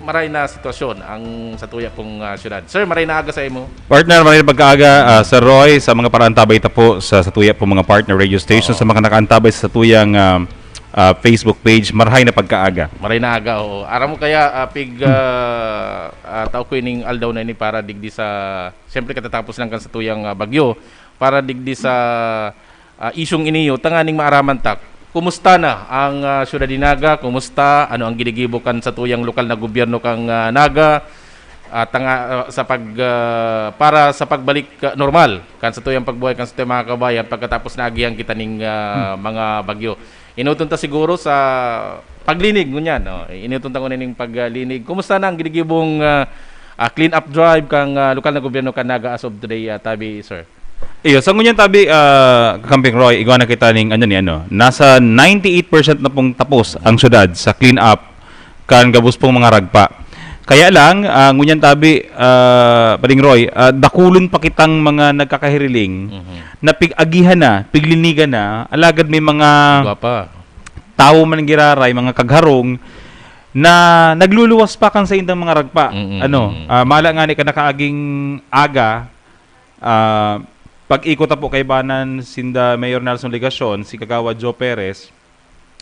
maray na sitwasyon ang sa tuya pong, ah, syudad. Sir, maray na aga sa imo. Partner, maray na pagkaaga, ah, Sir Roy, sa mga paraantabay ta po sa, sa tuya pong mga partner radio station, Oo. sa mga nakaantabay sa tuyang, ah, ah, Facebook page, maray na pagkaaga. Maray na aga, oo. Aram mo kaya, ah, pig, ah, ah, tao ko ining aldaw na ini para digdi sa, siyempre katatapos lang kan sa tuyang, ah, bagyo, para digdi sa ah, isyung iniyo tanganing maaraman ta, kumusta na ang, ah, syudad ni Naga? Kumusta? Ano ang ginigibo kan sa tuyang lokal na gobyerno kang, ah, Naga? At ang, ah, sa pag, ah, para sa pagbalik, ah, normal kan sa tuyang pagbuhay kan sa tuyang mga kabayan pagkatapos na agihan kita ning, ah, Hmm. mga bagyo. Inuton ta siguro sa paglinig, ngunyan, no? Inuton ta ngunyan ning paglinig. Kumusta na ang ginigibong, ah, ah, clean up drive kang, ah, lokal na gobyerno kan Naga as of today, ah, tabi, sir? Iyo, sa ngunyan tabi, ah, Kakamping Roy, igwa na kita ning ano ni ano, nasa ninety-eight percent na pong tapos ang syudad sa clean up kan gabos pong mga ragpa. Kaya lang, ah, ngunyan tabi, ah, Paring Roy, ah, dakulon pa kitang mga nagkakahiriling Mhm. na pig-agihan na, piglinigan na, alagad may mga Iba pa. tawo man giraray, mga kagharong, na nagluluwas pa kan saindang mga ragpa. Mm, mm, Ano, mm. ah, mala nga ni ka nakaaging aga, Ah, pag-ikot ta po kaibanan sinda Mayor Nelson Legacion, si Kagawad Joe Perez,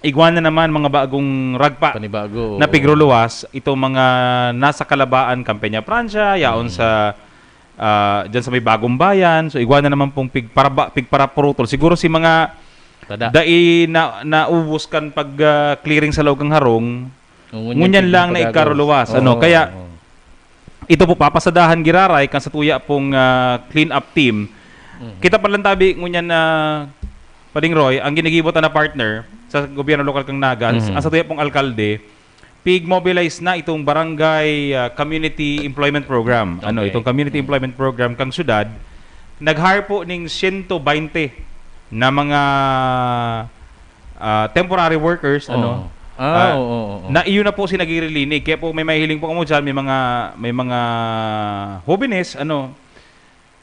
igwa na naman mga bagong ragpa Panibago, na oo. pigruluwas, itong mga nasa kalabaan kan Peñafrancia, yaon Mm. sa, ah, dyan sa may Bagong Bayan. So, igwa na naman pong pigparaba-, pigparapurutol. Siguro si mga Tada. dai na, naubos kan pag, ah, clearing sa laog kan harong, Ngunyan ngunyan lang na pigpadago. ikaruluwas, ano. Oo, Kaya, oo. ito po, papasadahan giraray kan sa tuya pong, ah, clean-up team. Mhm. Kita pa lang tabi, ngunyan na, Pading Roy, ang ginigibo ta na partner sa gobyerno lokal kan Naga, Mhm. ang sa tuya pong alkalde, pig-mobilize na itong Barangay, ah, Community Employment Program. Ano, Okay. itong Community Mhm. Employment Program kang syudad, nag-hire po ning siyento baynte na mga, ah, temporary workers, ano, Oo. Ah, ah, oo, oo, oo. na iyon na po si nagirilinig. Kaya po may mahiling po kamo dyan, may mga, may mga hobenes, ano,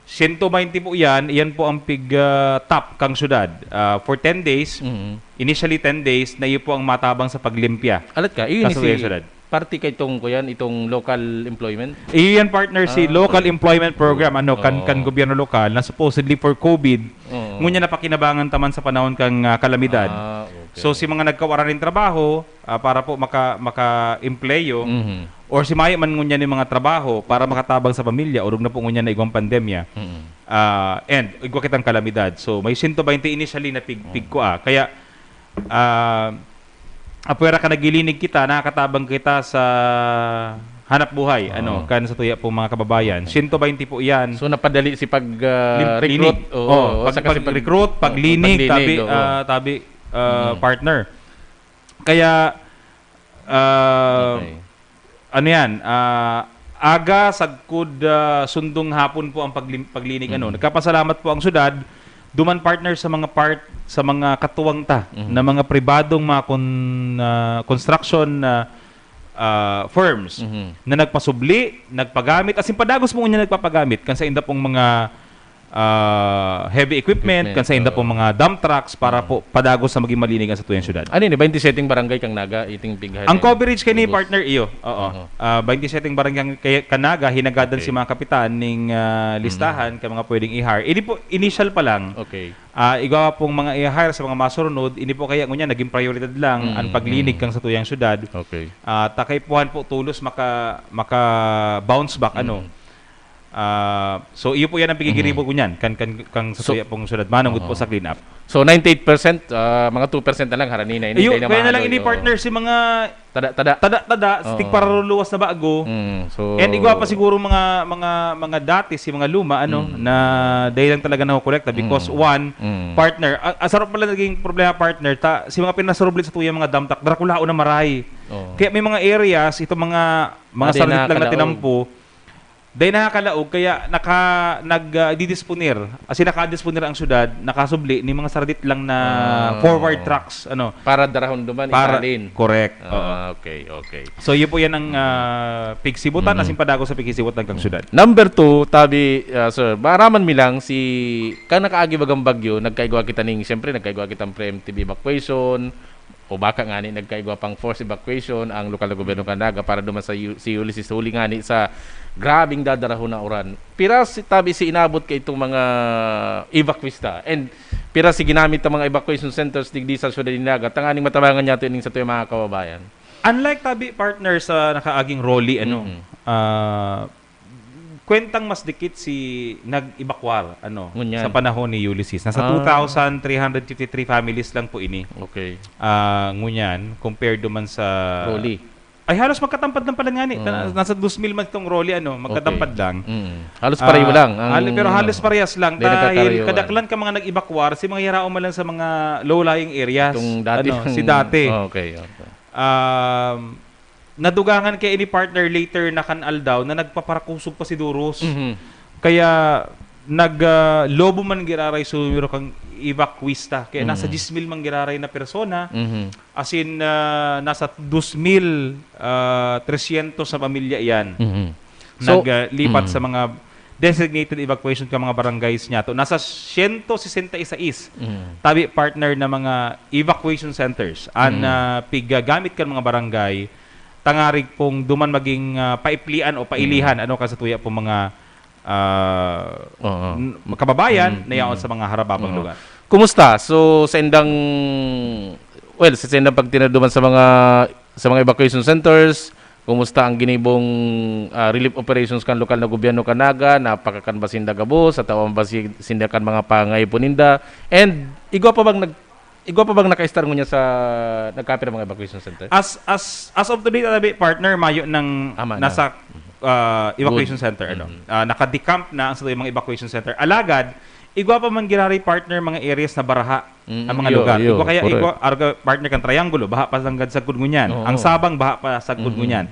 siyento baynte po yan, iyan po ang pig, ah, top kang syudad. Ah, for ten days, Mhm. initially ten days, na iyo po ang matabang sa paglimpya Alat ka, iyo sa ni si Suyan Syudad. parte kay itong, kuyan, itong local employment? Iyo yan, partner, si Ah, Local okay. Employment Program, ano, kan, Oo. kan gobyerno lokal, na supposedly for COVID, Oo. ngunyan napakinabangan taman sa panahon kang, ah, kalamidad. Ah, okay. So, si mga nagkawaran nin trabaho, ah, para po maka-, maka-empleyo, Mhm. or si mayo man ngunyan nin mga trabaho para makatabang sa pamilya, orog na po ngunyan na igwang pandemya. Mhm. Ah, and igwa kitang kalamidad. So, may siyento baynte initially na pig-, Oo. pigkua. Kaya, ah, apwera ka nagilinig kita, nakakatabang kita sa hanap buhay, Oo. ano, kan sa tuya pong mga kababayan. Okay. Siyento baynte po yan. So, napadali si pag, ah, Lim-, recruit. linig. Oo, Oh, oo, pag, saka si pag pag-, recruit, oh, paglinig, paglinig, tabi, oo. ah, tabi, ah, Mm. partner. Kaya, ah, Okay. ano yan, ah, aga, sagkod, ah, sundong hapon po ang paglim-, paglinig, ano. Mhm. Nagkapasalamat po ang syudad, duman, partner, sa mga part, sa mga katuwang ta, Mhm. na mga pribadong mga kon-, ah, construction, ah, ah, firms Mhm. na nagpasubli, nagpagamit, asin padagos po niya nagpapagamit, kan sa inda pong mga, ah, heavy equipment, Equipment, kan sa inda oo. pong mga dump trucks para Mm. po padagos na maging malinig ang sa tuyang syudad. Ano yun? Baynte seteng barangay kang Naga, iting pighan Ang na yun? coverage kay ni Ubos. partner, iyo. Oo. Oo. Ah, baynte seteng barangay kay, kay Naga, hinagadan Okay. si mga kapitan ning, ah, Mm. listahan kay mga pwedeng i-hire. Ini po, initial pa lang. Okay. Ah, igwa pong mga i-hire sa mga masurunod, ini po kaya ngunyan naging prioridad lang Mm, ang paglinig mm. kang sa tuyang syudad. Okay. Ah, ta kaipuhan po tolos maka-, maka-bounce back, ano. Mm. Ah, so, iyo po yan ang pigigiribo Mhm. ko niyan, kan, kan, kang sa So, tuya pong syudad. Manungod po oo. sa clean up. So, ninety-eight percent, ah, mga two percent na lang, harani na ini, Iyo, dahil na kaya na lang mahaloy, ini, oo. partner, si mga Tada-tada. tada-tada, Oo. tigpararuluwas na bago. Mm, so And igwa pa siguro mga, mga, mga dati, si mga luma, ano, Mm. na dahil lang talaga nakokolekta because Mm. one, Mm. partner, a-, ang sarap pala naging problema, partner, ta, si mga pinasarublit sa tuya, mga dump truck, Draculaon na maray. Oo. Kaya may mga areas, itong mga, mga Pwede sarili na lang na kalaog. tinampo, Dahil nakakalaog, kaya naka-, nag, ah, didisponer. As in, nakadisponer ang syudad, nakasubli ni mga saradit lang na Ah. forward trucks, ano. Para darahon duman, Para, isalin. correct, Ah, oo. okay, okay. So, yun po yan ang, Mm. ah, pigsibutan, Mm. as in, padagos sa pigsibutan kang Mm. syudad. Number two, tabi, ah, sir, maaraman mi lang si, kan nakaagi bagang bagyo, nagkaigwa kita ning, siyempre, nagkaigwa kitang preemptive evacuation, o baka ngani nagkaigwa pang forced evacuation ang lokal na gobyerno kan Naga para duman sa Yu-, si Ulysses huli ngani sa grabeng dadarahon na uran. Pira si, tabi si inabot kaitong mga evacuista? And pira si ginamit ang mga evacuation centers digdi sa syudad ni Naga tanganing matabangan niyato ining satuyang mga kababayan? Unlike tabi, partner, sa nakaaging Rolly, ano, Mm. ah, kwentang mas dikit si nag-evacuar, ano, Ngunyan. sa panahon ni Ulysses. Nasa Ah. two thousand three hundred fifty-three families lang po ini. Okay. Ah, ngunyan, compared duman sa Rolly. Ay, halos magkatampad lang pala ngani. Mm. Ta-, nasa dos mil man itong Rolly, ano, magkatampad Okay. lang. Mm. Halos pareho Ah, lang ang hali-, pero halos parehas lang. Hindi Dahil nagkakarayo, kadaklan ah. ka mga nag-evacuar, si mga yarao man lang sa mga low-lying areas. Itong dati Ano, ang si dati. Oh, okay, okay. Um, nadugangan kaya ini, partner, later na kan aldaw na nagpaparakusog pa si Duros. Mhm. Kaya nag, ah, lobo man giraray sa numero kang evacuista. Kaya nasa Mhm. diyes mil man giraray na persona. Mhm. As in, ah, nasa dos mil, ah, tresyentos na pamilya yan. Mhm. So, Nag, ah, lipat mhm. sa mga designated evacuation ka mga barangays niya to. Nasa siyento sesenta y seis Mhm. tabi, partner, na mga evacuation centers an, Mhm. ah, pigagamit kan mga barangay, tangarig pong duman maging, ah, paiplian o pailihan, Mhm. ano, ka sa tuya pong mga, ah, Oo. n-, kababayan Mhm. na yaon Mhm. sa mga harababang Oo. lugar. Kumusta? So, sa indang Well, sa saindang pagtindog duman sa mga, sa mga evacuation centers, kumusta ang ginibong, ah, relief operations kan lokal na gobyerno kan Naga? Napakakan ba sinda gabos? Sa tawan ba si-, sinda kan mga pangaipo ninda? And igwa pa bang nag-, igwa pa bang naka-start ngunyan sa nagkapira mga evacuation center? As, as, as of today, tabi, partner, mayo nang Ama na. nasa, ah, evacuation Good. center, ano. Mhm. Ah, naka-decamp na ang sa mga evacuation center. Alagad, igwa pa man giraray, partner, mga areas na baraha Mm, ang mga iyo, lugar. iyo, Igwa kaya, correct. igwa, arga, partner, kan Triangulo, baha pa sagkod ngunyan. Oo. Ang Sabang, baha pa sagkod Mm. ngunyan.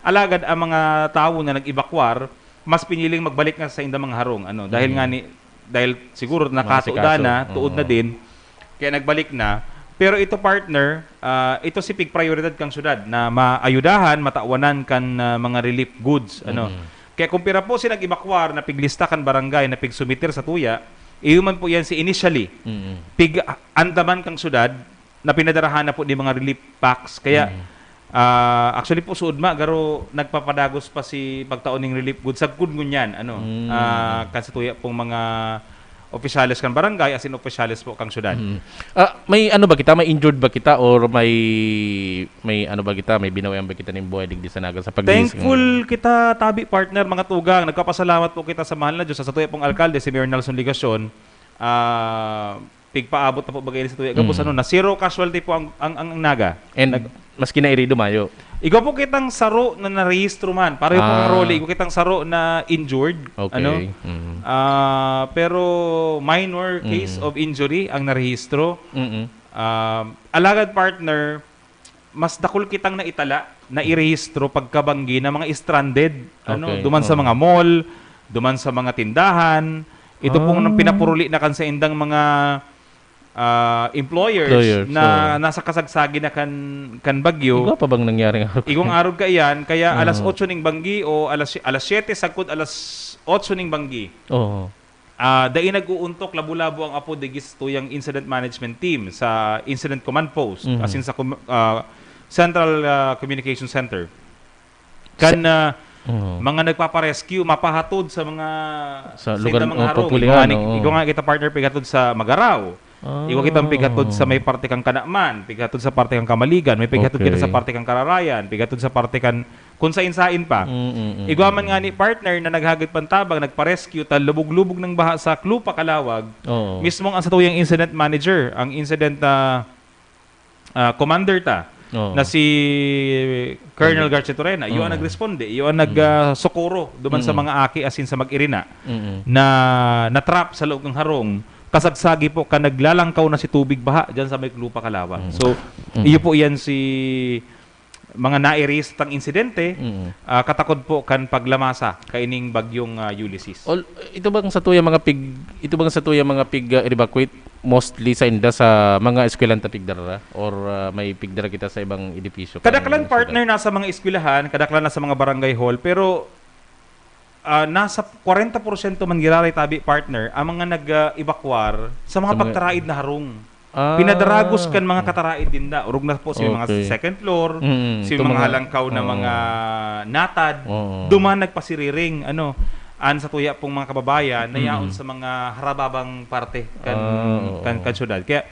Alagad ang mga tawo na nag-evacuar, mas piniling magbalik na sa indang mga harong, ano, dahil Mm. nga ni, dahil siguro Mga nakatuda asikaso. na, tuod na Oo. din, kaya nagbalik na. Pero ito, partner, ah, ito si pigprioridad kang syudad na maayudahan, matawanan kan, ah, mga relief goods, ano. Mm. Kaya kung pira po si nag-evacuar na piglista kan barangay na pigsumiter sa tuya, iyo man po yan si initially, Mm. pig-andaman kang syudad na pinadarahan na po ni mga relief packs. Kaya, Mm. ah, actually po, suod ma, garo nagpapadagos pa si pagtao ning relief goods sagkod ngunyan, ano, Mm. ah, kan sa tuya pong mga opisyales kan barangay, as in opisyales po kang syudad. Mm. Ah, may ano ba kita? May injured ba kita? Or may, may ano ba kita? May binawian ba kita ning buhay digdi sa Naga sa pag-release Thankful kita, tabi, partner, mga tugang. Nagpapasalamat po kita sa mahal na Diyos, sa satuya pong alkalde, si Mayor Nelson Legacion. Ah, pigpaabot na po bagay sa tuya. Gabos Mm. ano na, zero casualty po ang, ang, ang, ang Naga. And Nag- maski na irido, mayo. Igwa po kitang saro na narehistro man. Pareho po ang Ah. Rolly. Igwa kitang saro na injured. Okay. Ano? Mm. Ah, pero minor case Mm. of injury ang narehistro. Mm. Um, alagad, partner, mas dakul kitang naitala, nairehistro pagkabanggi na mga stranded, ano, Okay. duman sa Oo. mga mall, duman sa mga tindahan. Ito pong Ah. pinapuruli na kan sa indang mga, ah, employers Employers, na oo. nasa kasagsagi na kan, kan bagyo. Igwa pa bang nangyari nga? Igwang arog kaiyan, kaya alas Oo. otso ning banggi o alas, alas siyete sagkod alas otso ning banggi. Oo. Ah, dai nag-uuntok labo-labo ang apo digdi sa tuyang incident management team sa Incident Command Post, Mhm. as in sa com-, ah, Central, ah, Communication Center. Kan, Sa ah, Oo. mga nagpaparescue, mapahatod sa mga, Sa sa lugar, indang mga oh, harong. papulihan, Igwa nga ni, oo. igwa nga kita, partner, pighatod sa Magarao. Ah. Igwa kitang pighatod sa may parte kang Kanaman, pighatod sa parte kang Kamaligan, may pighatod kita sa Okay. parte kang Kararayan, pighatod sa parte kan kung sain-sain pa. Mm, mm, mm, Igwa man mm. nga ni partner na naghagad pantabang, nagpa-rescue, ta lubog-lubog nang baha sa Club Pakalawag. Oo. Mismong ang satuyang incident manager, ang incident, ah, ah, commander ta, Oo. na si Colonel Colonel. Garchitorena, iyo ang Mm. nagresponde, iyo ang nag, Mm. ah, sokoro duman sa Mm. mga aki asin sa mag-irina Mm. na na-trap sa loob ng harong, kasagsagi po kan naglalangkaw na si tubig baha diyan sa may Club Pakalawag. Mm. So, Mm. iyo po yan si mga nairehistang insidente, Mm. ah, katakod po kan paglamasa kaining bagyong, ah, Ulysses. Ol-, ito bang sa tuya mga pig-, ito bang sa tuya mga pig, ah, evacuate mostly sa inda sa mga eskwelahan ta pigdara or, ah, may pigdara kita sa ibang edipisyo? Kadaklan, Kaya partner, nasa mga eskwelahan, kadaklan na sa mga barangay hall, pero, ah, nasa kwarenta porsyento man giraray tabi, partner, ang mga nag, ah, evacuar sa mga Sa mga pagtaraid na harong. Ah. Pinadaragos kan mga kataraid dinda. Orog na po sa mga Okay. second floor, Mm, sa itong mga mga, halangkaw na oo. mga natad, Oo. duman nagpasiriring, ano, an sa tuya pong mga kababayan na Mm. yaon sa mga harababang parte kan, Ah, oo. kan, kan syudad. Kaya,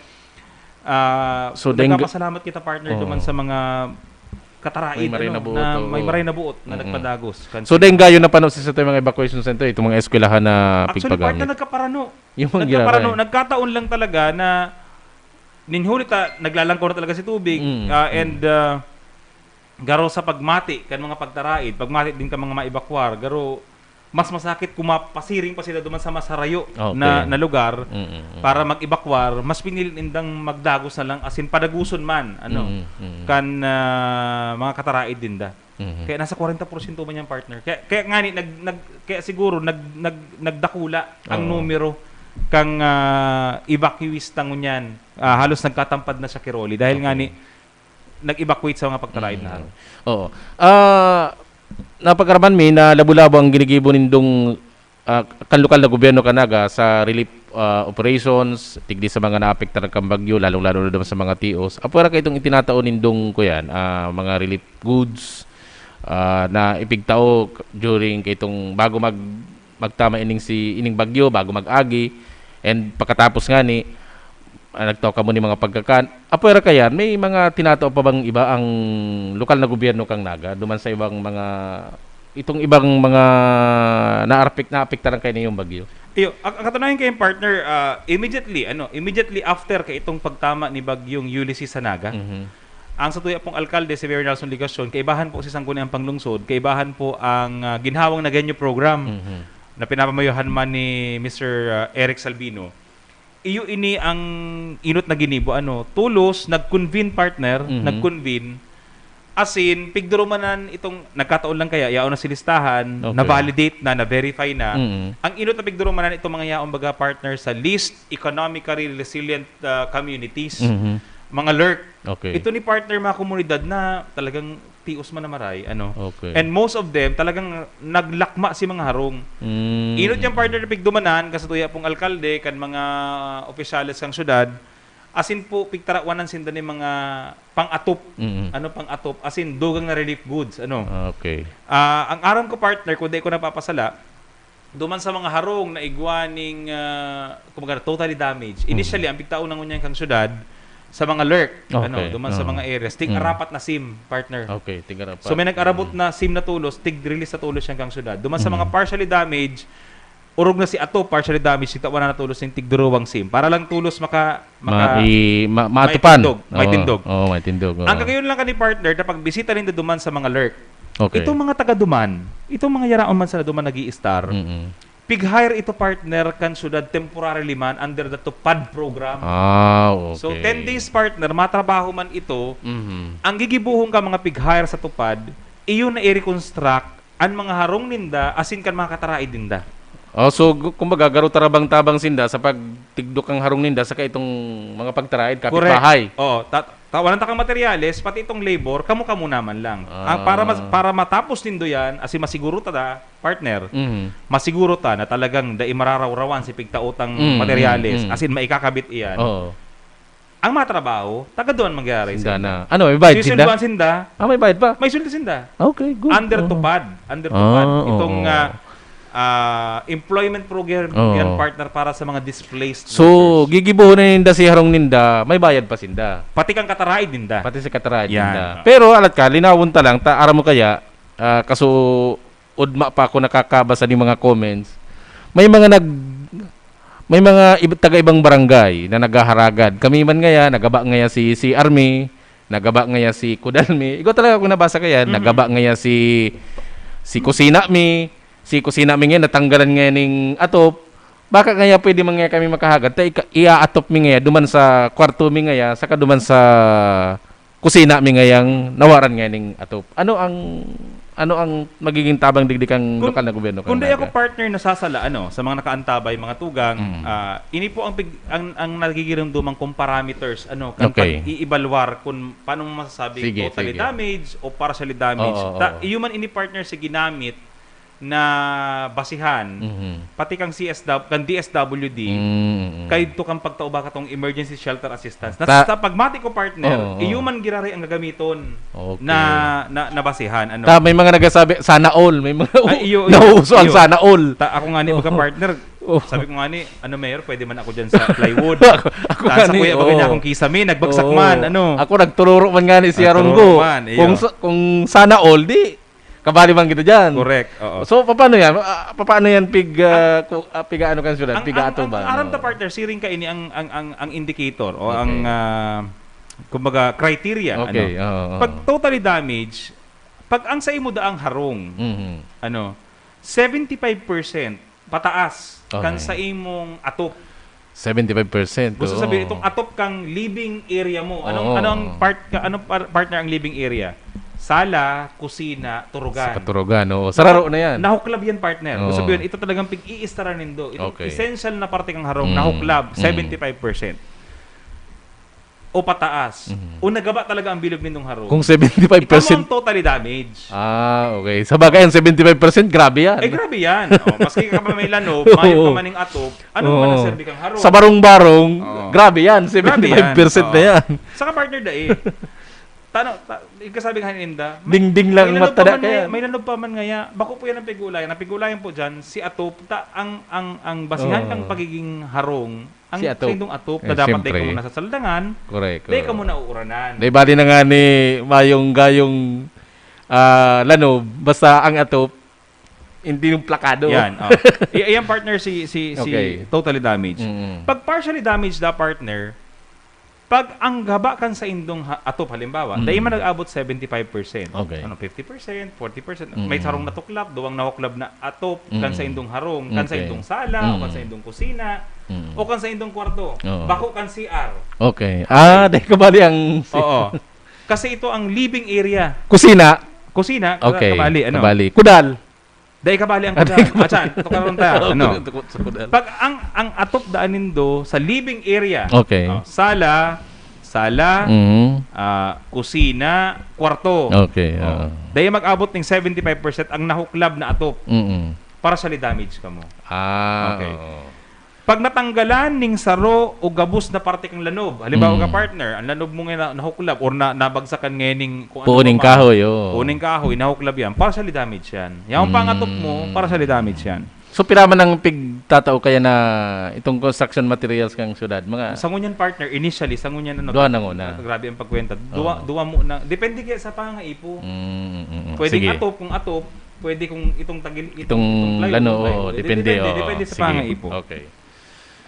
ah, So, dengga- nagpapasalamat kita, partner, Oo. duman sa mga kataraid, May maray ano, na buot, na oo. may maray na buot na Mm. nagpadagos kan So, syudad. dengga yun na pano sa, sa mga evacuation center, itong mga eskwelahan na Actually, pigpagamit. partner, nagkaparano. Yung mga Nagkaparano, ginagawa. nagkataon lang talaga na nin huli ta, naglalangkaw na talaga si tubig, Mm, ah, mm. and, ah, garo sa pagmati kan mga pagtaraid, pagmati din kan mga maebakwar, garo mas masakit kung mapasiring pa sila duman sa mas harayo Okay. na, na lugar Mm, mm, mm. para mag-ebakwar, mas pinili nindang magdagos na lang, asin padaguson man, ano, Mm, mm. kan, ah, mga kataraid dinda. Mhm. Kaya nasa kwarenta porsyento man yan, partner. Kaya, kaya nga ni, nag, nag, kaya siguro nag, nag, nagdakula ang Oo. numero kang, ah, evacuees ta ngunyan. Ah, halos nagkatampad na siya ki Rolly. Dahil nga Okay. ni, nag-evacuate sa mga pagtaraid na Mm. araw. Oo. Ah, napagaraman mi na labo-labo ang ginigibo nindong ah, kan lokal na gobyerno kan Naga sa relief, ah, operations, digdi sa mga naapektar kan bagyo, lalong-lalo na naman sa mga T Os. Apwera kaitong itinatao nindong, kuyan, ah, mga relief goods, ah, na ipigtao k-, during kaitong bago mag-, magtama ining si, ining bagyo, bago mag-agi, and pagkatapos nga ni, Ah, nagtao kamo ni mga pagkakan. Apwera kayan, may mga tinatao pa bang iba ang lokal na gobyerno kan Naga duman sa ibang mga, itong ibang mga naarpek-, naapektaran kayo niyong bagyo? Iyo, ang, ang katunayan kayo, partner, ah, immediately, ano, immediately after kay itong pagtama ni Bagyong Ulysses sa Naga, Mhm. ang satuya pong alkalde, si Mayor Nelson Legacion, kaibahan po si Sangguniang Panglungsod, kaibahan po ang, ah, ginhawang Nagueño Program Mhm. na pinapamayohan man ni Mister, ah, Eric Salvino. Iyo ini ang inot na ginibo, ano, tolos, nag-convene, partner, Mhm. nag-convene, asin, pigdurumanan itong, nagkataon lang kaya, yaon na si listahan, Okay. na-validate na, na-verify na. Mm. Ang inot na pigdurumanan itong mga yaon, baga, partner, sa least economically resilient, ah, communities, Mhm. mga lerc. Okay. Ito ni partner, mga komunidad na talagang tios man na maray, ano. Okay. And most of them, talagang naglakma si mga harong. Mm. Inot yang partner na pigdumanan, kasatuya pong alkalde, kan mga opisyales kan syudad, asin po, pigtarawanan sinda ni mga pang-atop. Mm. Ano, pang-atop? Asin, dugang na relief goods, ano. Okay. Ah, ang aram ko, partner, kung di ko napapasala, duman sa mga harong na igwa ning, ah, kumbaga, totally damaged. Mm. Initially, ang pigtao na ngunyan kang syudad, sa mga lerc, Okay. ano, duman sa Oo. mga areas, tig Mm. arapat na sim, partner. Okay, tig-arapat. So, may nag-arabot Mm. na sim na tolos, tig-release na tolos siyang kang syudad. Duman sa mga Mm. partially damaged, orog na si ato, partially damaged, tig-tawan na tolos ning tig-duruwang sim. Para lang tolos maka-, maka-, Mai-, ma-, maatupan. maitindog, Oo. maitindog. Oo, maitindog, oo. Ang kagayon lang kani, partner, na pagbisita ninda duman sa mga lerc. Okay. Itong mga taga duman, itong mga yaraon man sana duman nag-i-estar, Mm-mm. pig-hire ito, partner, kan syudad temporarily man under the TUPAD program. Ah, So, okay. ten days, partner, matrabaho man ito. Mhm. Ang gigibuhon ka mga pig-hire sa TUPAD, iyon na i-reconstruct an mga harong ninda asin kan mga kataraid ninda. Oh, so, gu-, kumbaga, garo tarabang-tabang sinda sa pagtigdok ang harong ninda saka itong mga pagtaraid, Correct. kapitbahay. Oo, ta-, ta-, walang takang materyales, pati itong labor, kamo-kamo naman lang. Ang para mas-, Ah. para matapos nindo yan, asin masiguro ta, partner, Mhm. masiguro ta na talagang dai mararawrawan si pigtaotang Mm, materyales, mm, mm. asin maikakabit iyan. Oo. Ang mga trabaho, taga duman mangyayari Sinda sinda. na. Ano, may bayad sinda? Sisulduan sinda. Ah, may bayad pa? May sweldo sinda. Okay, good. Under Oo. TUPAD. Under Ah, TUPAD. Itong, oo. ah, ah, employment program Oo. yan, partner, para sa mga displaced So, workers. gigibohon na ninda si harong ninda, may bayad pa sinda. Pati kang kataraid ninda. Pati si kataraid Yan. ninda. Pero, alat ka, linawon ta lang, ta, aram mo kaya, ah, kaso, ugma pa ako nakakabasa ning mga comments. May mga nag-, may mga ib-, taga-ibang barangay na naghaharagad. Kami man ngaya, nagaba ngaya si, si Army, nagaba ngaya si Kudalmi. Igwa talaga ako nabasa kaya, Mhm. nagaba ngaya si, si Kusina Mi. Si Kusina Mi ngayon, natanggalan ngaya ning atop. Baka ngaya pwede man ngaya kami makahagad, ta ika-, iaatop mi ngaya duman sa kwarto mi ngaya, saka duman sa kusina mi ngayang nawaran nganing atop. Ano ang, ano ang magiging tabang digdi kan Kung, lokal na gobyerno kan kung di ako Naga? Partner nasasala, ano, sa mga nakaantabay, mga tugang, Mm. ah, ini po ang pig-, ang, ang nagigiromdomang kung parameters, ano, kan Okay. pag-iibalwar kung paano mo masasabing Sige, totally sige. damage o partially damage. Oo, Ta-, oo. iyo man ini, partner, si ginamit na basihan, Mhm. pati kang C S W, kang D S W D, Mm, mm. kaidto kang pagtao ba katong emergency shelter assistance. Na Ta- sa pagmati ko, partner, Oo, oo. iyo man giraray ang gagamiton Okay. na, na, na basihan, ano? Ta, may mga nagsasabi, "Sana all." May mga Ay, iyo, iyo, nauuso ang iyo. "Sana all." Ta, ako nga ni, Oo. mga partner, Oo. sabi ko nga ni, "Ano, Mayor, pwede man ako dyan sa plywood?" Ako, ako Ta, nga sa ni, kuya, baga niya oo. akong kisame, nagbagsak Oo. man, ano? Ako, nagtururo man nga ni si Nagtururo Arunggo. man, iyo. Kung sa, kung sana all, di, kabali man kita dyan. Correct, oo. So, papaano yan? Ah, papaano yan pig, ah, Ang ku-, ah, piga-ano kan siyudad? Ang, ang, Piga-ato ang, ba? ang aram Oo. ta, partner, siring ka ini ang, ang, ang, ang indicator o Okay. ang, ah, kumbaga, criteria, Okay, ano? oo, oo. Pag totally damage, pag ang sa imo daang harong, Mhm. ano, seventy-five percent pataas kan Okay. sa imong atop. Seventy-five percent, Gusto oo. sabihin, itong atop kang living area mo. Anong, Oo. anong part ka, anong par-, partner ang living area? Sala, kusina, turugan. Sa katurugan, oo. Sa raro na yan. Nahuklab yan, partner. Gusto Oo. sabihin, ito talagang pig-iistaran nindo. Itong Okay. essential na parte kang harong, Mm. nahuklab, Mm. seventy-five percent. O pataas. Mhm. O nagaba talaga ang bilog nindong harong. Kung seventy-five percent Ikaw ang totally damage. Ah, okay. Sa bagay, ang seventy-five percent, grabe yan. Eh, grabe yan. Oh, maski ka pa may lanob, Oo. mayo ka maning atop, ano Oo. man ang serbi kang harong? Sa barong-barong, Oo. grabe yan. Grabe yan. Seventy-five percent na Oo. yan. Saka, partner, dai. Tano, ta, yung kasabi nga ni Inda, may, Dingding lang may ang lanob pa matada man ngaya, kaya. may lanob pa man ngaya, bako po yan ang pigulayan. Napigulayan po dyan, si Atop, ta, ang, ang, ang basihan Oo. kang pagiging harong, ang Si Atop. sindong Atop, Eh, na dapat siyempre. di ka muna sasaldangan, Correct, di ka oo. muna uuranan. Di bali na nga ni mayong gayong ah, lanob, basta ang Atop, hindi yung plakado. Yan, oh. I- Ayan, partner, si, si, si Okay. totally damaged. Mm. Pag partially damaged na, partner, pag ang gaba kan saindong ha- Atop, halimbawa, Mm. dai man nag-abot seventy-five percent. Okay. Ano, fifty percent, forty percent. Mm. May sarong natuklap, duwang nahuklab na Atop, kan Mm. saindong harong, kan Okay. saindong sala, o kan Mm. saindong kusina, Mm. o kan saindong kwarto. Oo. Bako kan C R. Okay. Ah, dahil kabali ang... Oo. Kasi ito ang living area. Kusina. Kusina, ka- Okay. kabali, ano? Kabali. Kudal. Dai kabali ang Ah, kudal. dai kabali. Atsan, tukaron ta. Ano? Tukot sa kudal. Pag ang ang atop daan nindo sa living area. Okay. Oh, sala, sala, Mhm. ah, kusina, kwarto. Okay, Oh. oo. Dai mag-abot ning seventy-five percent ang nahuklab na atop. Mm. Partially damaged kamo. Ah, Okay. oo. Pag natanggalan ning saro o gabos na parte kang lanob, halimbawa Mm. ka, partner, ang lanob mo nga na, nahuklab or na, nabagsakan ngayon ning kung Puon ning pa man, kahoy, oo. puon ning kahoy, nahuklab yan, partially damaged yan. Yung Mm. pangatop mo, partially damaged yan. So, pira man ang pigtatao kaya na itong construction materials kang syudad? Mga... Sa ngunyan, partner, initially, sa ngunyan, ano, Duwa na nguna. Grabe ang pagkwenta. Oo. Duwa, duwa mo na. Depende kaya sa pangangaipo. Mm, mm, mm. Pwedeng Sige. atop, kung atop, pwede kung itong tagil, itong, Itong itong plywood, lano, plywood. oo, Depende, depende, oo. depende sa Sige. pangangaipo. Okay.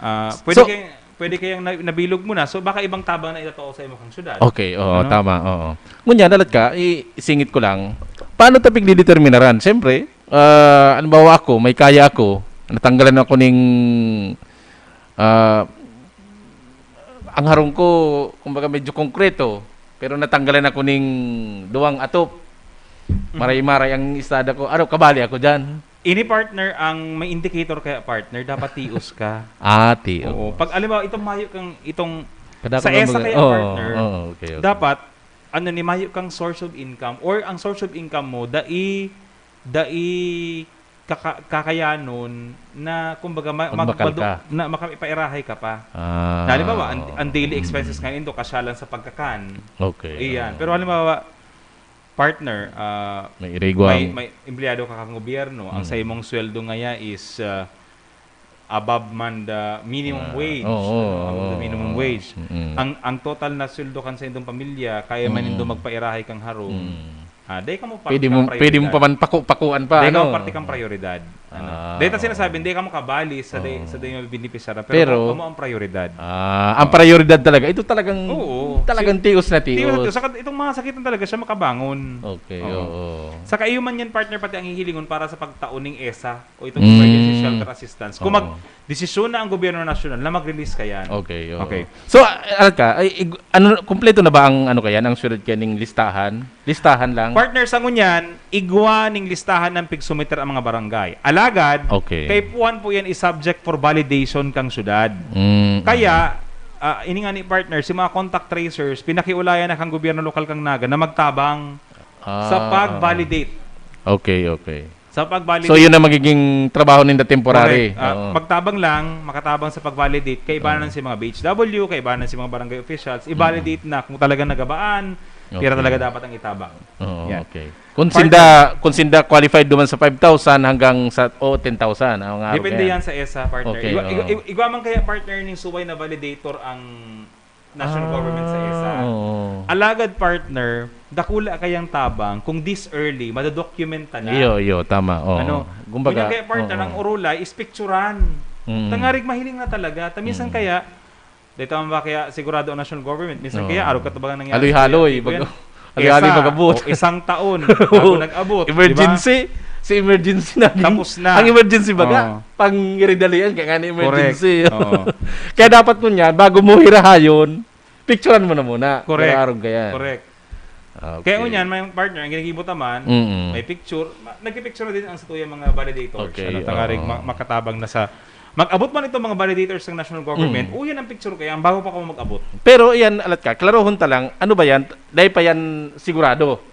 Ah, So- pwede kaya, pwede kayang na, nabilog mo na. So, baka ibang tabang na itatao sa imo kang syudad. Okay, oo, Ano? tama, oo. Ngunyan, dalat ka, i-, isingit ko lang, paano ta pigdideterminaran? Siyempre, ah, halimbawa ako, may kaya ako, natanggalan ako ning, ah, ang harong ko, kumbaga medyo konkreto, pero natanggalan ako ning duwang atop. Maray-maray ang istada ko. Ano, kabali ako dyan? Ini, partner, ang may indicator kaya, partner, dapat tios ka. Ah, tios. Oo. Pag, alam mo, itong mayo kang, itong, Kadakot sa lang esa baga-, kaya, oo, partner, oo, okay, okay. dapat, ano ni, mayo kang source of income or ang source of income mo, dai, dai kaka, kakayanon na, kumbaga, ma, Magbakal magbado-, ka. Na makapairahay ka pa. Ah, Na, halimbawa, ang, oo. ang daily Mm. expenses ngayon, ito, kasyalan sa pagkakan. Okay, Iyan. oo. Pero halimbawa, partner, ah, May irigwang. may, may empleyado ka kang gobyerno, ang Mm. sa imong sweldo ngaya is, ah, above man the minimum Ah, wage. oo, Ano, above the oo, minimum oo. wage. Mm. Ang, ang total na sweldo kan sa indong pamilya, kaya man nindo magpairahay kang harong. Ah, dai ka mo parte Pwede kang mo, pwede mo prioridad. pa man paku-pakuan pa, Dai ka ano? mo parte kang prioridad. Ano? Ah, Dai ta oo. Sinasabing dai ka mo kabali sa dai, Oo. sa dai mo benepisyara, Pero, pero, kamo ang prioridad. ah, ang prioridad talaga, ito talagang, Oo. talagang tios na tios. Tios na tios. Saka itong mga sakitan talaga siya makabangon. Okay, Oo. oo. Saka iyo man yan, partner, pati ang hihilingon para sa pagtao ning esa o itong Mm. emergency shelter assistance. Kung Oo. mag-desisyon na ang gobyerno nasyonal na mag-release ka yan. Okay, oo. Okay. So, ah, ano ka, ay, ig-, ano, kumpleto na ba ang, ano kaya, ang syudad kaya ning listahan? Listahan lang? Partner, sa ngunyan, igwa ning listahan ng pigsumiter ang mga barangay. Alagad, Okay. kaipuhan po yan is subject for validation kang syudad. Mm. Kaya, ah, ini nga ni, partner, si mga contact tracers, pinakiulayan na kang gobyerno lokal kang Naga na magtabang Ah, sa pag-validate. Okay, okay. Sa pag-validate. So, yun ang magiging trabaho ninda temporary. Correct. Ah, Oo. magtabang lang, makatabang sa pag-validate, kaibanan Oo. si mga B H W, kaibanan si mga barangay officials, i-validate na kung talagang nagabaan, pira Okay. talaga dapat ang itabang. Oo, Yan. okay. Kung Partner. sinda, kung sinda qualified duman sa five thousand hanggang sa, o, ten thousand, ang araw Depende kaya. Yan sa esa, partner. Okay, Igwa, oo. igwa, igwa man kaya, partner, ning suway na validator ang national Ah, government sa esa. Oo. Alagad, partner, dakula kayang tabang kung this early, madodokumenta na. Iyo, iyo, tama. Oo. Ano? Kumbaga, Ngunyan kaya, partner, oo. Ang urulay is picturan. Mm. Tangarig mahiling na talaga. Ta minsan Mm. kaya, dito man ba kaya sigurado ang national government? Minsan Oo. kaya, araw ka tabang nangyari. Haloy-haloy, Kaya, bago, yan, haloy-haloy, esa, mag-abot. O, isang taon, bago nag-abot. Di ba? Emergency. Si emergency na. Tapos na. Ang emergency baga, Oo. pang iridalian, kaya nga ni emergency. Correct. Oo. Kaya dapat mo niya, bago mo hirahayon, picturean mo na muna. Correct. Pero araw ka yan. Correct. Okay. Kaya ngunyan, may partner, ang ginigibot naman, Mm-mm. may picture, ma- nagpipicture na din ang satuyang mga validators. Okay, Ano, tangarig oo. ma- makatabang na sa, mag-abot man itong mga validators ng national government, Mm. uyan ang picture kaya, ang bago pa kamo mag-abot. Pero yan, alat ka, klarohon ta lang, ano ba yan? Dahil pa yan sigurado?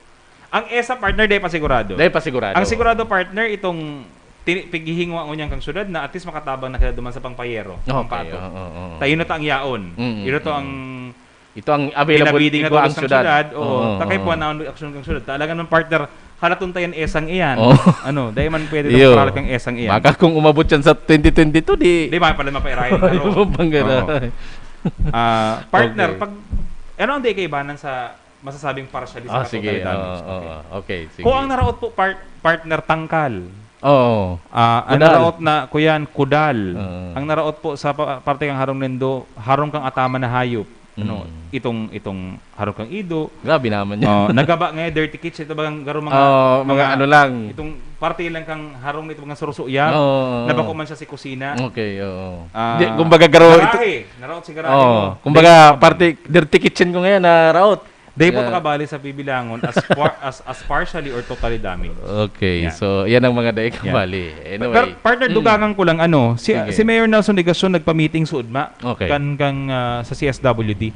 Ang esa, partner, dahil pa sigurado. Dahil pa sigurado? Ang sigurado, partner, itong tini- pighihingwa ngunyan kang syudad na at least makatabang na kaya duman sa pangpayero, Okay, pangpato. oo, oo, oo. Tayo na ta ang yaon. Mm, Ino to mm. Ang Ito ang available, Pinabiding na igwa ang tulos ang syudad. syudad. Oo, Oo, takay oo. po ang aksyon kang syudad. Talaga naman, partner, halaton tayo ang esang iyan. Oo. Ano, dahil man pwede Iyo. na parang kang esang iyan. Baka kung umabot yan sa twenty twenty-two, di... Di ba pala mapairahin Di pero ba bang gano'n? Oo. Ah, partner, Okay. pag ano ang di kaibanan sa masasabing partially sa Ah, sige. totally Oo, damage? oo. Okay. Okay, sige. Kung ang naraot po, part, partner, tangkal. Oo. Ah, ang Kudal. naraot na, kuyan, kudal. Oo. Ang naraot po sa pa- parte kang harong nindo, harong kang ataman na hayop. Ano, Mm. itong itong harong kang ido. Grabe naman yan. Oh, nagaba nga dirty kitchen, ito bagang garo mga Oo, mga ano lang. Itong parte lang kang harong nito mga surusuya. Oo. Na bako man siya si kusina. Okay, oo. Ah, Di, kumbaga, garo ito. Garahe. Naraot si garahe Oo. mo. Kumbaga, Dahil- parte, dirty kitchen ko ngayon, naraot. Dahil po Yeah. takabali sa bibilangon as, par- as, as partially or totally damaged. Okay, Yan. so yan ang mga dai Yan. kabali. Anyway. Pero partner, Mm. dugangan ko lang ano, si, Sige. si Mayor Nelson Legacion nagpa-meeting suod ma Okay. kan, kan, ah, sa C S W D.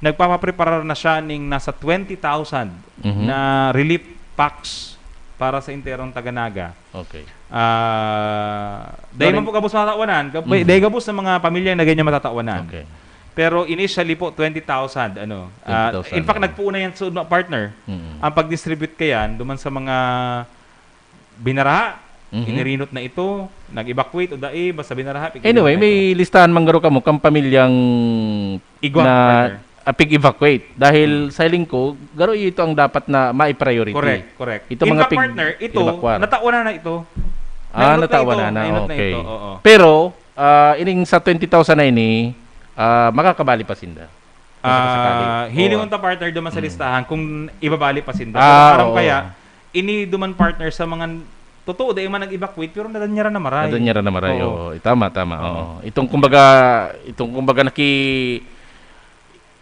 Nagpapapreparar na siya ning nasa twenty thousand Mhm. na relief packs para sa enterong taga-Naga. Okay. Ah, dahil Galing- man po gabos matatawanan, gab- Mhm. dahil gabos sa mga pamilya na ganyan matatawanan. Okay. Pero initially po, twenty thousand, ano. Ah, Twenty thousand, in fact, oo. nagpuuna yan suod ma, partner. Mm. Ang pag-distribute kayan, duman sa mga binaraha, Mhm. inirinot na ito, nag-evacuate o dai, basta binaraha, pig- Anyway, na may ito. Listahan man garo kamo kang pamilyang Igwa, na partner. Ah, pig-evacuate. Dahil sa hiling ko, garo ito ang dapat na mai-priority. Correct, correct. Ito In mga fact, pig- partner, ito, evacuar. natawanan na ito. Ah, Nainot na natawanan ito, na. nainot na Okay. ito, oo. Pero, ah, ining sa twenty thousand na ini, ah, makakabali pa sinda. Basta sakali. Ah, hiling Oo. unta, partner, duman sa Mm. listahan kung ibabali pa sinda. Ah, Pero aram oo. kaya, ini duman, partner, sa mga totoo, dai man nag-evacuate, pero nadanyaran na maray. Nadanyaran na maray, Oo. oo. Tama, tama, Oo. oo. Itong kumbaga, itong kumbaga naki-,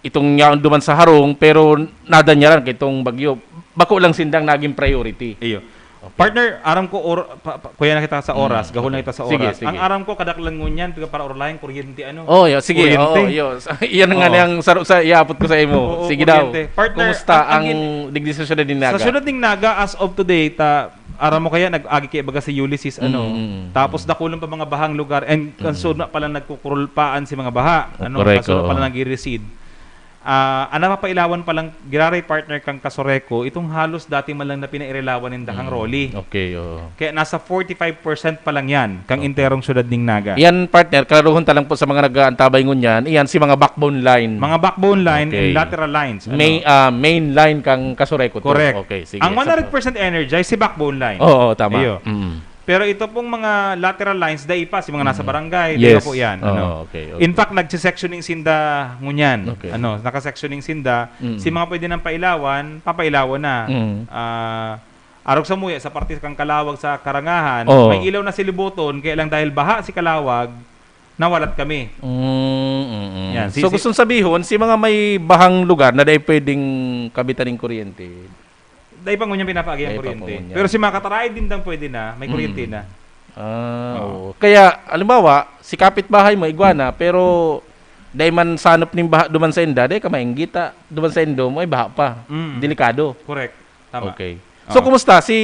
itong yaon duman sa harong, pero nadanyaran kay itong bagyo. Bako lang sindang naging priority. Iyo. Okay. Partner, aram ko, or, pa, pa, kuya na kita sa oras, Mm, gahol na okay. kita sa Sige, oras. sige. Ang aram ko, kadaklan ngunyan, piga para orlayan, kuryente, ano? Oh, yeah, sige. Kuryente. Oo, yo. Yan nga Oo. ang saru sa iabot ko sa imo. Oo, Sige daw. kuryente. Partner, Kumusta ang- ang, ang gin- digdesisyon na din Sa Naga? Syudad ning Naga, as of today, ta, aram mo kaya, nag-agi kaya baga si Ulysses, ano? Mm, mm, mm. Tapos dakulang pa mga bahang lugar, and Mm. kansod na pala nagkukurulpaan si mga baha, Oh, ano? correct, Kansod na oo. pala nag-recede. Ah, ang napapailawan palang giraray, partner, kang Casureco, itong halos dati man lang na pinairilawan nin dakang Mm, Rolly. Okay, oo. Kaya nasa forty-five percent pa lang yan, kang Okay. enterong syudad ning Naga. Yan, partner, klaruhon ta lang po sa mga nag-aantabay ngunyan, iyan si mga backbone line. Mga backbone line and Okay. lateral lines. Ano? May, ah, main line kang Casureco to. Correct. Okay, sige. Ang Isa pa. one hundred percent energized, si backbone line. Oo, tama. Iyo. Mm. Pero ito pong mga lateral lines, dai pa, si mga nasa Mm. barangay, Yes. dai po yan. Oo, Ano? okay, okay. In fact, nagsisectioning sinda ngunyan. Okay. Ano, nakasectioning sinda. Mm. Si mga pwede nang pailawan, papailawan na. Mm. Ah, arog sa muya, sa parte kang Calauag sa Karangahan, Oo. may ilaw na si Liboton, kaya lang dahil baha si Calauag, nawalat kami. Mm, mm, mm. Yan, si- So, si- gustong sabihon, si mga may bahang lugar na dai pwedeng kabitan ng kuryente. Dai pa ngunyan pinapaagi ang Dai pa kuryente. po ngunyan. Pero si mga kataraid din dang pwede na, may kuryente Mm. na. Ah, Oo. oo. Kaya, halimbawa, si kapitbahay mo, igwa na, pero dai man sanop ning baha duman sa inda, dai ka maingita. Duman sa indo mo, ay baha pa. Mm. Delikado. Correct. Tama. Okay. Oo. So, kumusta si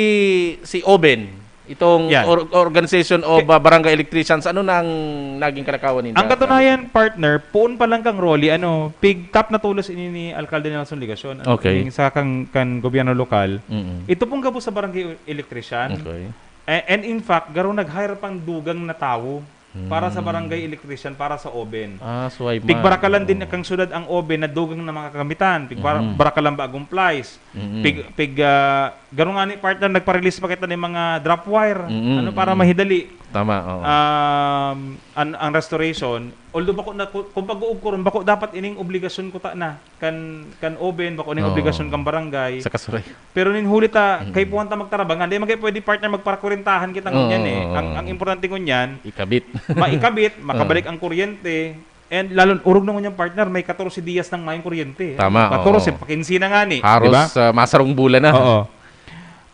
si Oben? Itong Yan. or- organization of Ke- uh, barangay electricians, ano na ang naging kalakawan ninyo? Ang katunayan, partner, poon pa lang kang Rolly, ano, pig-top na tulos ini ni Alkalde Nelson Legacion, ano, Okay. ining sa kang, kan gobyerno lokal. Mm-mm. Ito pong gabos sa barangay electrician. Okay. A- And in fact, garo nag-hire pang dugang na tawo para sa Mm. barangay electrician, para sa oven. Ah, suway man. Pigbarakalan din Oo. kang syudad ang oven na dugang na mga kagamitan. Pig bar- Mhm. barakalan bagong plies. Mm-mm. Pig, pig, ah, garo nga ni partner, nagpa-release pa kita ng mga drop wire. Mm-mm, Ano, para mm-mm. mahidali. Tama, oo. Um, an, ang restoration, although bako na, ku- kung pag-uugkuron, bako dapat ining obligasyon ko ta na. Kan, kan oven, bako ining Oo. obligasyon kang barangay. Sa Kasuray. Pero nin huli ta, Mm. kay puwan ta magtarabangan. Di man kayo pwede, partner, magparakurentahan kita Oo, ngunyan eh. oo, Ang, oo. ang importante ngunyan, Ikabit. maikabit, makabalik Oo. ang kuryente, and lalo, urog na ngunyan, partner, may katorse diyas nang mayong kuryente. Tama, Katorse, oo. pakinsi na nga ni. Haros Di ba? uh, masarong bulan na. Oo.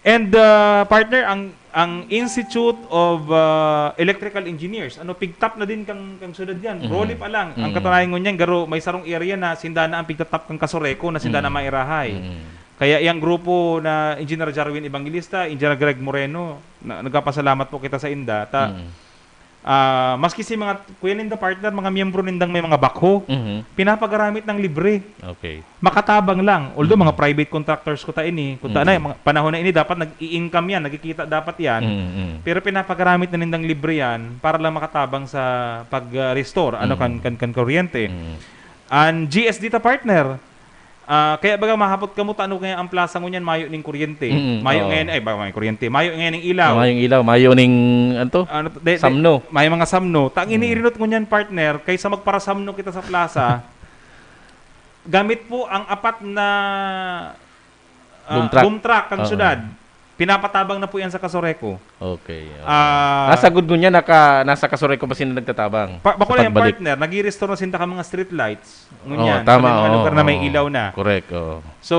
And, uh, partner, ang ang Institute of uh, Electrical Engineers, ano, pigtap na din kang, kang syudad yan. Mhm. Rolly pa lang. Ang Mhm. katunayan ngunyan, garo, may sarong area na sinda na ang pigtatap kang Kasureco na sinda na Mhm. mairahay. Mhm. Kaya iyang grupo na Engineer Jarwin Evangelista, Engineer Greg Moreno, na, nagpapasalamat po kita sa inda. Ta, Mhm. Ah, maski si mga, kuya ninda partner, mga miyembro nindang may mga backhoe, Mhm. pinapagaramit ng libre. Okay. Makatabang lang. Although Mm. mga private contractors ko ta ini, kung ta Mm. na, mga panahon na ini, dapat nag-i-income yan, nagkikita dapat yan. Mm, mm. Pero pinapagaramit na nindang libre yan para lang makatabang sa pag-restore, ano, Mm. kan, kan, kan kuryente. Mm. Ang G S D ta partner, ah, kaya baga mahapot kamo ta ano kaya ang plaza ngunyan, mayo ning kuryente. Mm, mayo oo. ngayon, ay, ba, may kuryente. Mayo ngayon ning ilaw. Mayong ilaw, mayo ning, ano to? Ano to? De, de, Samno. May mga samno. Ta ang Mm. iniirinot ngunyan, partner, kaysa magparasamno kita sa plaza, gamit po ang apat na ah, Boom truck. boom truck ang Oo. syudad. Pinapatabang na po yan sa Casureco. Okay. oo. Ah, Nasa good ngunyan, naka, nasa Casureco pa sila nagtatabang. Pa, bako Sa na yung pagbalik. partner, nag-restore na sinda ka mga street lights. Oo, Ngunyan, tama, sa mga oo, lugar na may oo. ilaw na. Correct, oo. So,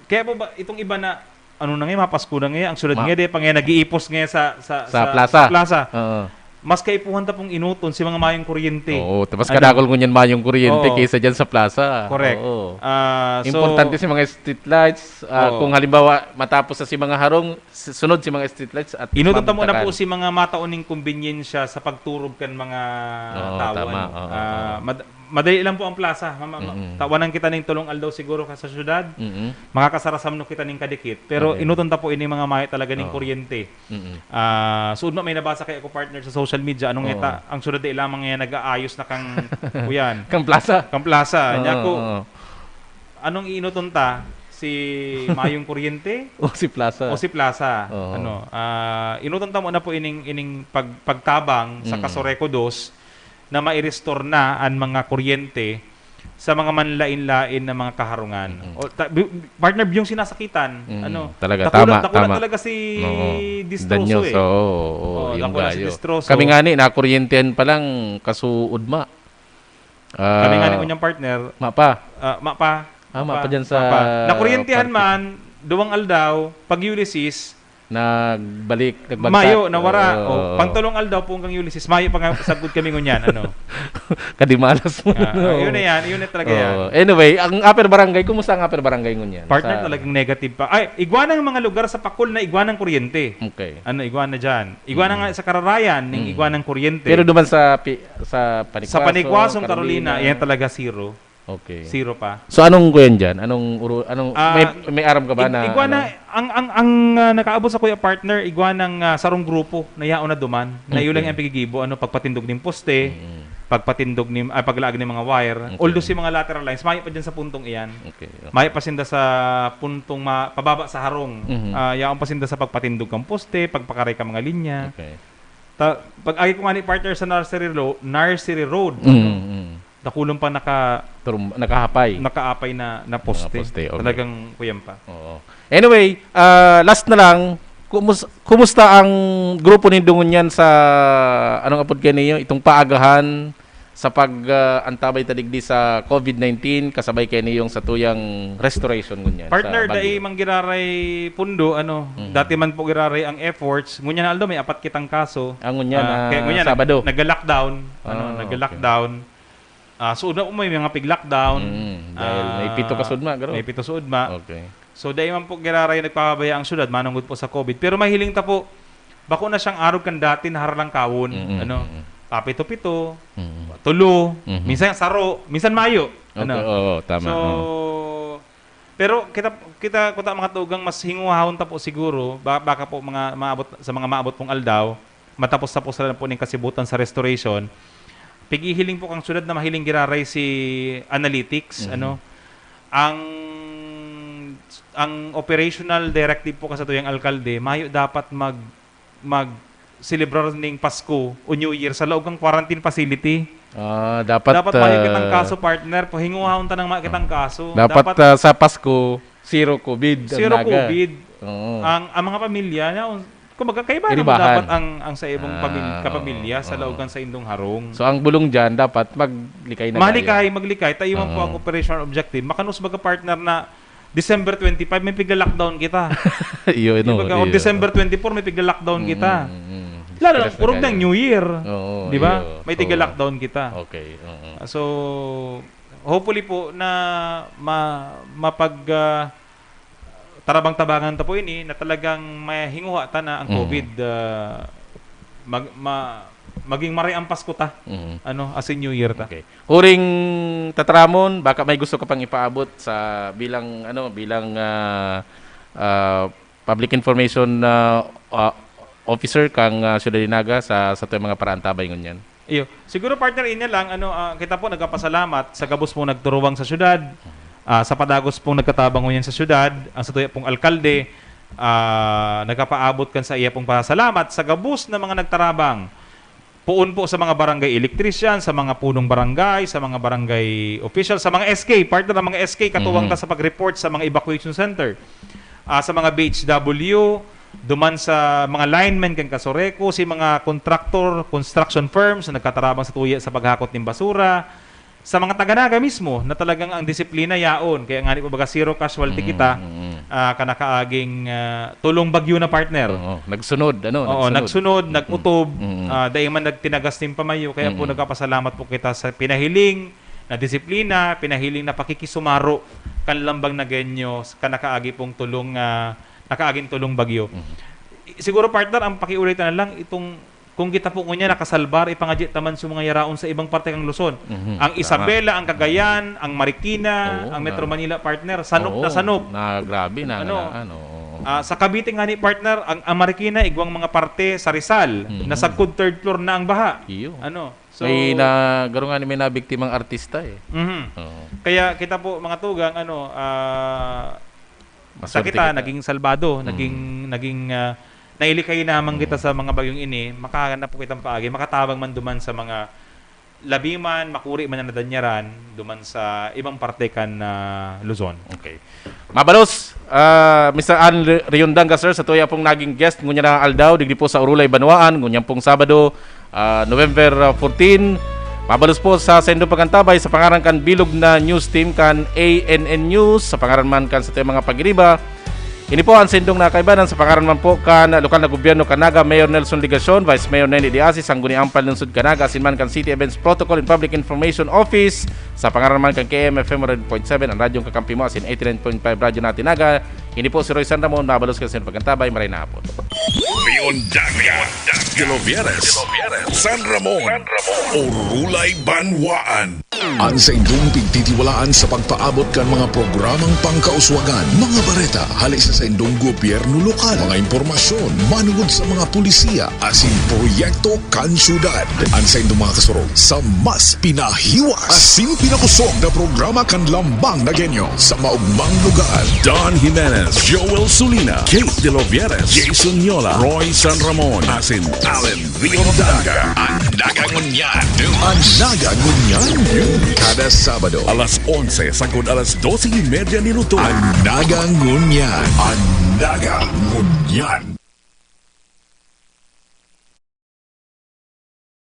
kaya po ba, itong iba na, ano na ngayon, mapasko na ngayon, ang syudad Ma- ngayon, di pa ngayon nag-iipos ngayon sa, sa, Sa plaza. plaza. Oo. Mas kaipuhan ta pong inuton si mga mayong kuryente. Oo, tapos Ano? kadakol ngunyan mayong kuryente Oo. kaysa dyan sa plaza. Correct. Oo. Ah, so, Importante si mga street lights. Ah, Oo. kung halimbawa, matapos na si mga harong, s- sunod si mga street lights at Inuton ta muna mamugtakan. po si mga mataon ning kumbinyensya sa pagturog kan mga Oo, tawo, tama. ano. Oo, Ah, oo. mad- madali lang po ang plaza. Ma- ma- ma- Mm-mm. Tawanan kita ning tulong aldaw siguro ka sa syudad. Mm-mm. Makakasarasam no kita ning kadikit. Pero Okay. inuton ta po ini mga mayo talaga ning Oo. kuryente. Mm-mm. Ah, suod na may nabasa kay ako partner sa social media. Anong Oo. ngeta, ang syudad di lamang ngayon nag-aayos na kang kuyan. Kang plaza. Kang plaza. Oo, Nya ko, oo. anong iinuton ta? Si mayong kuryente? O si plaza. O si plaza. Oo. Ano, ah, inuton ta muna po ining, ining pag, pagtabang sa Mm. Casureco dos na mai-restore na ang mga kuryente sa mga manlain-lain na mga kaharungan. Mm. O, ta- bi- partner, yung sinasakitan, Mm, ano, talaga, dakula, tama, dakula tama. talaga si Oo. Destroso Danyo, eh. so, oo, Oo, yung dakula si gayo. Destroso. Kami nga ni, nakuryentihan pa lang, kasuod ma. Ah, Kami nga ni kunyang partner, Mapa. ah, mapa. Ah, mapa dyan sa Nakuryentihan party. Man, duwang aldaw, pag Ulysses, Nagbalik, nagbagsak. mayo, nawara. Oo. O, pangtulong aldaw po hanggang Ulysses, mayo pa nga sagkod kami ngunyan, ano. Kadimalas mo. Ah, no? ah, yun na yan, yun na talaga yan. Oo. Anyway, ang upper barangay, kumusta ang upper barangay ngunyan? Partner, Sa- talagang negative pa. Ay, igwa ng mga lugar sa Pakul na igwa ng kuryente. Okay. Ano, igwa na dyan. Igwa na Mm. nga sa Kararayan, ning Mm. igwa ng kuryente. Pero duman sa pi- sa Paniguaso, Sa Paniguasong Carolina, Carolina, yan talaga zero. Okay. Zero pa. So anong kuyan diyan? Anong uru, anong Ah, may, may aram ka ba ig- na igwa ano? Na, ang ang ang ah, nakaabot sa kuya partner, igwa ng ah, sarong grupo na yaon na duman. Na yun Okay. Lang ang pigigibo, ano, pagpatindog ning poste, Mm. pagpatindog ni ah, paglaag ng mga wire. Okay. Although si mga lateral lines, mayo pa dyan sa puntong iyan. Okay. Okay. Mayo pa sinda sa puntong ma, pababa sa harong. Mhm. Ah, yaon pa sinda sa pagpatindog kang poste, pagpakaray ka mga linya. Okay. Ta, pag agi ko nga ni partner sa Nursery Road, Nursery Road, Mm, mm. dakulon pa naka Turum, nakahapay. nakaapay na na poste. Nakaposte, okay. Talagang kuyan pa. Oo. Anyway, ah, last na lang, kumus, kumusta ang grupo ni Dungunyan sa, anong apod kayo niyo, itong paagahan sa pag ah, antabay ta digdi sa covid nineteen, kasabay kayo niyong sa tuyang restoration ngunyan Partner, sa Baguio? Dai mang giraray pundo, ano, Mm. dati man po giraray ang efforts. Ngunyan na aldaw, may apat kitang kaso. Ang ngunyan, Ah, ah, kaya ngunyan, Sabado. Nag, nag-lockdown. Ano, Ah, okay. nag-lockdown. Ah, suod na po may mga pig-lockdown. Mm, dahil may Ah, pito ka suod na, garo. May pito suod ma. Okay. So, dai man po giraray nagpapabaya ang syudad, manungod po sa covid. Pero mahiling ta po, bako na siyang arog kan dati na haralangkawon. Mm, Ano, mm. papito-pito, Mm. tulo, Mhm. minsan saro, minsan mayo. Okay, Ano? oo, tama. So, oo. pero kita, kita, kuta mga tugang, mas hinguhahon ta po siguro, ba, baka po mga maabot, sa mga maabot pong aldaw, matapos-tapos na lang po ning kasibutan sa restoration. Pigihiling po kang syudad na mahiling giraray si analytics, Mhm. ano, ang ang operational directive po ka sa tuyang alkalde, mayo dapat mag mag celebrar ning Pasko o New Year sa laog ng quarantine facility. Ah, dapat, Dapat mayo kitang ah, kaso, partner, pahinguhahon ta ng mayo kitang kaso. Dapat, ah, sa Pasko, zero covid ang Zero naga. covid. Oo. Ang ang mga pamilya na, kumbaga, kaiba naman Iribahan. Dapat ang ang sa ibang Ah, pamil- kapamilya oo, sa oo. Laogan sa indong harong. So ang bulong diyan dapat maglikay na Malikay, maglikay. Tayo man po Oo. ang operational objective. Makanus baga, partner, na December twenty-five, may pigla-lockdown kita. Iyo, Di no, ba, o iyo. December twenty-four, may pigla-lockdown kita. Mm, mm, mm. Lalo na, Stress na urog kayo. ng New Year. Oo, Di ba? iyo. May Oo. tiga-lockdown kita. Okay, oo. So, hopefully po na ma, mapag, ah, tarabang-tabangan ta po ini na talagang mahinguha ta na ang Mm. covid, ah, mag, ma, maging maray ang Pasko ta. Mhm. Ano, as in New Year ta. Okay. Huring tataramon, baka may gusto ka pang ipaabot sa bilang ano, bilang ah, ah, public information ah, ah, officer kang ah, Siyudad de Naga sa sa tuwing mga paraantabay ngunyan. Iyo. Siguro, partner, inya lang, ano, ah, kita po nagpapasalamat sa gabos pong nagturuwang sa syudad, ah, sa padagos pong nagkatabang ngunyan sa syudad, ang sa tuya pong alkalde, ah, nagpapaabot kan sa iya pong pasalamat sa gabos na mga nagtarabang. Poon po sa mga barangay electrician, sa mga punong barangay, sa mga barangay official, sa mga S K, partner, ang mga S K, katuwang Mhm. ka sa pag-report sa mga evacuation center. Ah, sa mga B H W, duman sa mga linemen kan Casureco, si mga contractor, construction firms na nagkatarabang sa tuya sa paghakot nin basura, sa mga taga-Naga mismo, na talagang ang disiplina yaon. Kaya nga, di po baga, zero casualty Mm, kita, mm. ah, kanakaaging ah, tulong bagyo na, partner. Oo, nagsunod, ano? Oo, nagsunod, Mm, nag-utob, mm. ah, dai man nagtinagas nin pamayo, kaya po Mm. nagpapasalamat po kita sa pinahiling na disiplina, pinahiling na pakikisumaro kan lambang Nagueño, kanakaagi pong tulong, ah, nakaaging tulong bagyo. Mm. Siguro, partner, ang pakiulitan na lang, itong kung kita po ngunyan nakasalbar, ipangadya ta man sa mga yaraon sa ibang parte kan Luzon. Mhm. Ang Tama. Isabela, ang Cagayan, ang Marikina, Oo, ang na- Metro Manila, partner, sanop na Oo, sanop. Na grabe na, Ano? na, ano, oo. Ah, sa Cavite nga ni, partner, ang, ang Marikina, igwang mga parte sa Rizal, Mhm. nasagkod third floor na ang baha. Iyo. Ano? So, May na, garo nga ni may nabiktimang artista eh. Mhm. Oo. Kaya kita po, mga tugang, ano, ah, sa Maswerte kita, kita. Naging salbado, Mm. naging, naging ah, nailikay naman Mm. kita sa mga bagyong ini, makahanap po kitang paagi, makatabang man duman sa mga labi man, makuri man na nadanyaran, duman sa ibang parte kan ah, Luzon. Okay. Mabalos, ah, Mister Ann Ri- Riondanga, sir, sa tuya pong naging guest ngunyan na aldaw, digdi po sa Urulay, Banwaan, ngunyan pong Sabado, ah, November ah, fourteen. Mabalos po sa sendong pagantabay sa pangaran kan bilog na news team kan A N N News, sa pangaran man kan sa tuyang mga pagiriba. Ini po ang sendong na kaibanan sa pangaran man po kan lokal na gobyerno kan Naga, Mayor Nelson Legacion, Vice Mayor Nene Diasi, Sangguniang Panlungsod kan Naga, asin man kan City Events Protocol and Public Information Office, sa pangaran man kan K M F M one hundred point seven, ang radyong kakampi mo, asin eighty-nine point five Radyo Natin Naga. Ini po si Roy San Ramon, mabalos kayo sa inyong pagkantabay, maray na hapon. Riondanga, Delovieres, San Ramon, Urulay, Banwaan. An saindong pigtitiwalaan sa pagpaabot kan mga programang pangkauswagan, mga bareta hale sa saindong gobyerno lokal, mga impormasyon manungod sa mga pulisiya asin proyekto kan syudad. An saindong mga kasurog sa mas pinahiwas asin pinakosog na programa kan Lambang Nagueño sa maugmang lugar. Don Jimenez, Joel Sulina, Kate Delovieres, Jason Yola, Roy San Ramon, asin Allen Riondanga. An Naga Ngunyan. An Naga Ngunyan. Kada Sabado. Alas onse sagkod alas dose y media nin utog. An Naga Ngunyan. An Naga Ngunyan.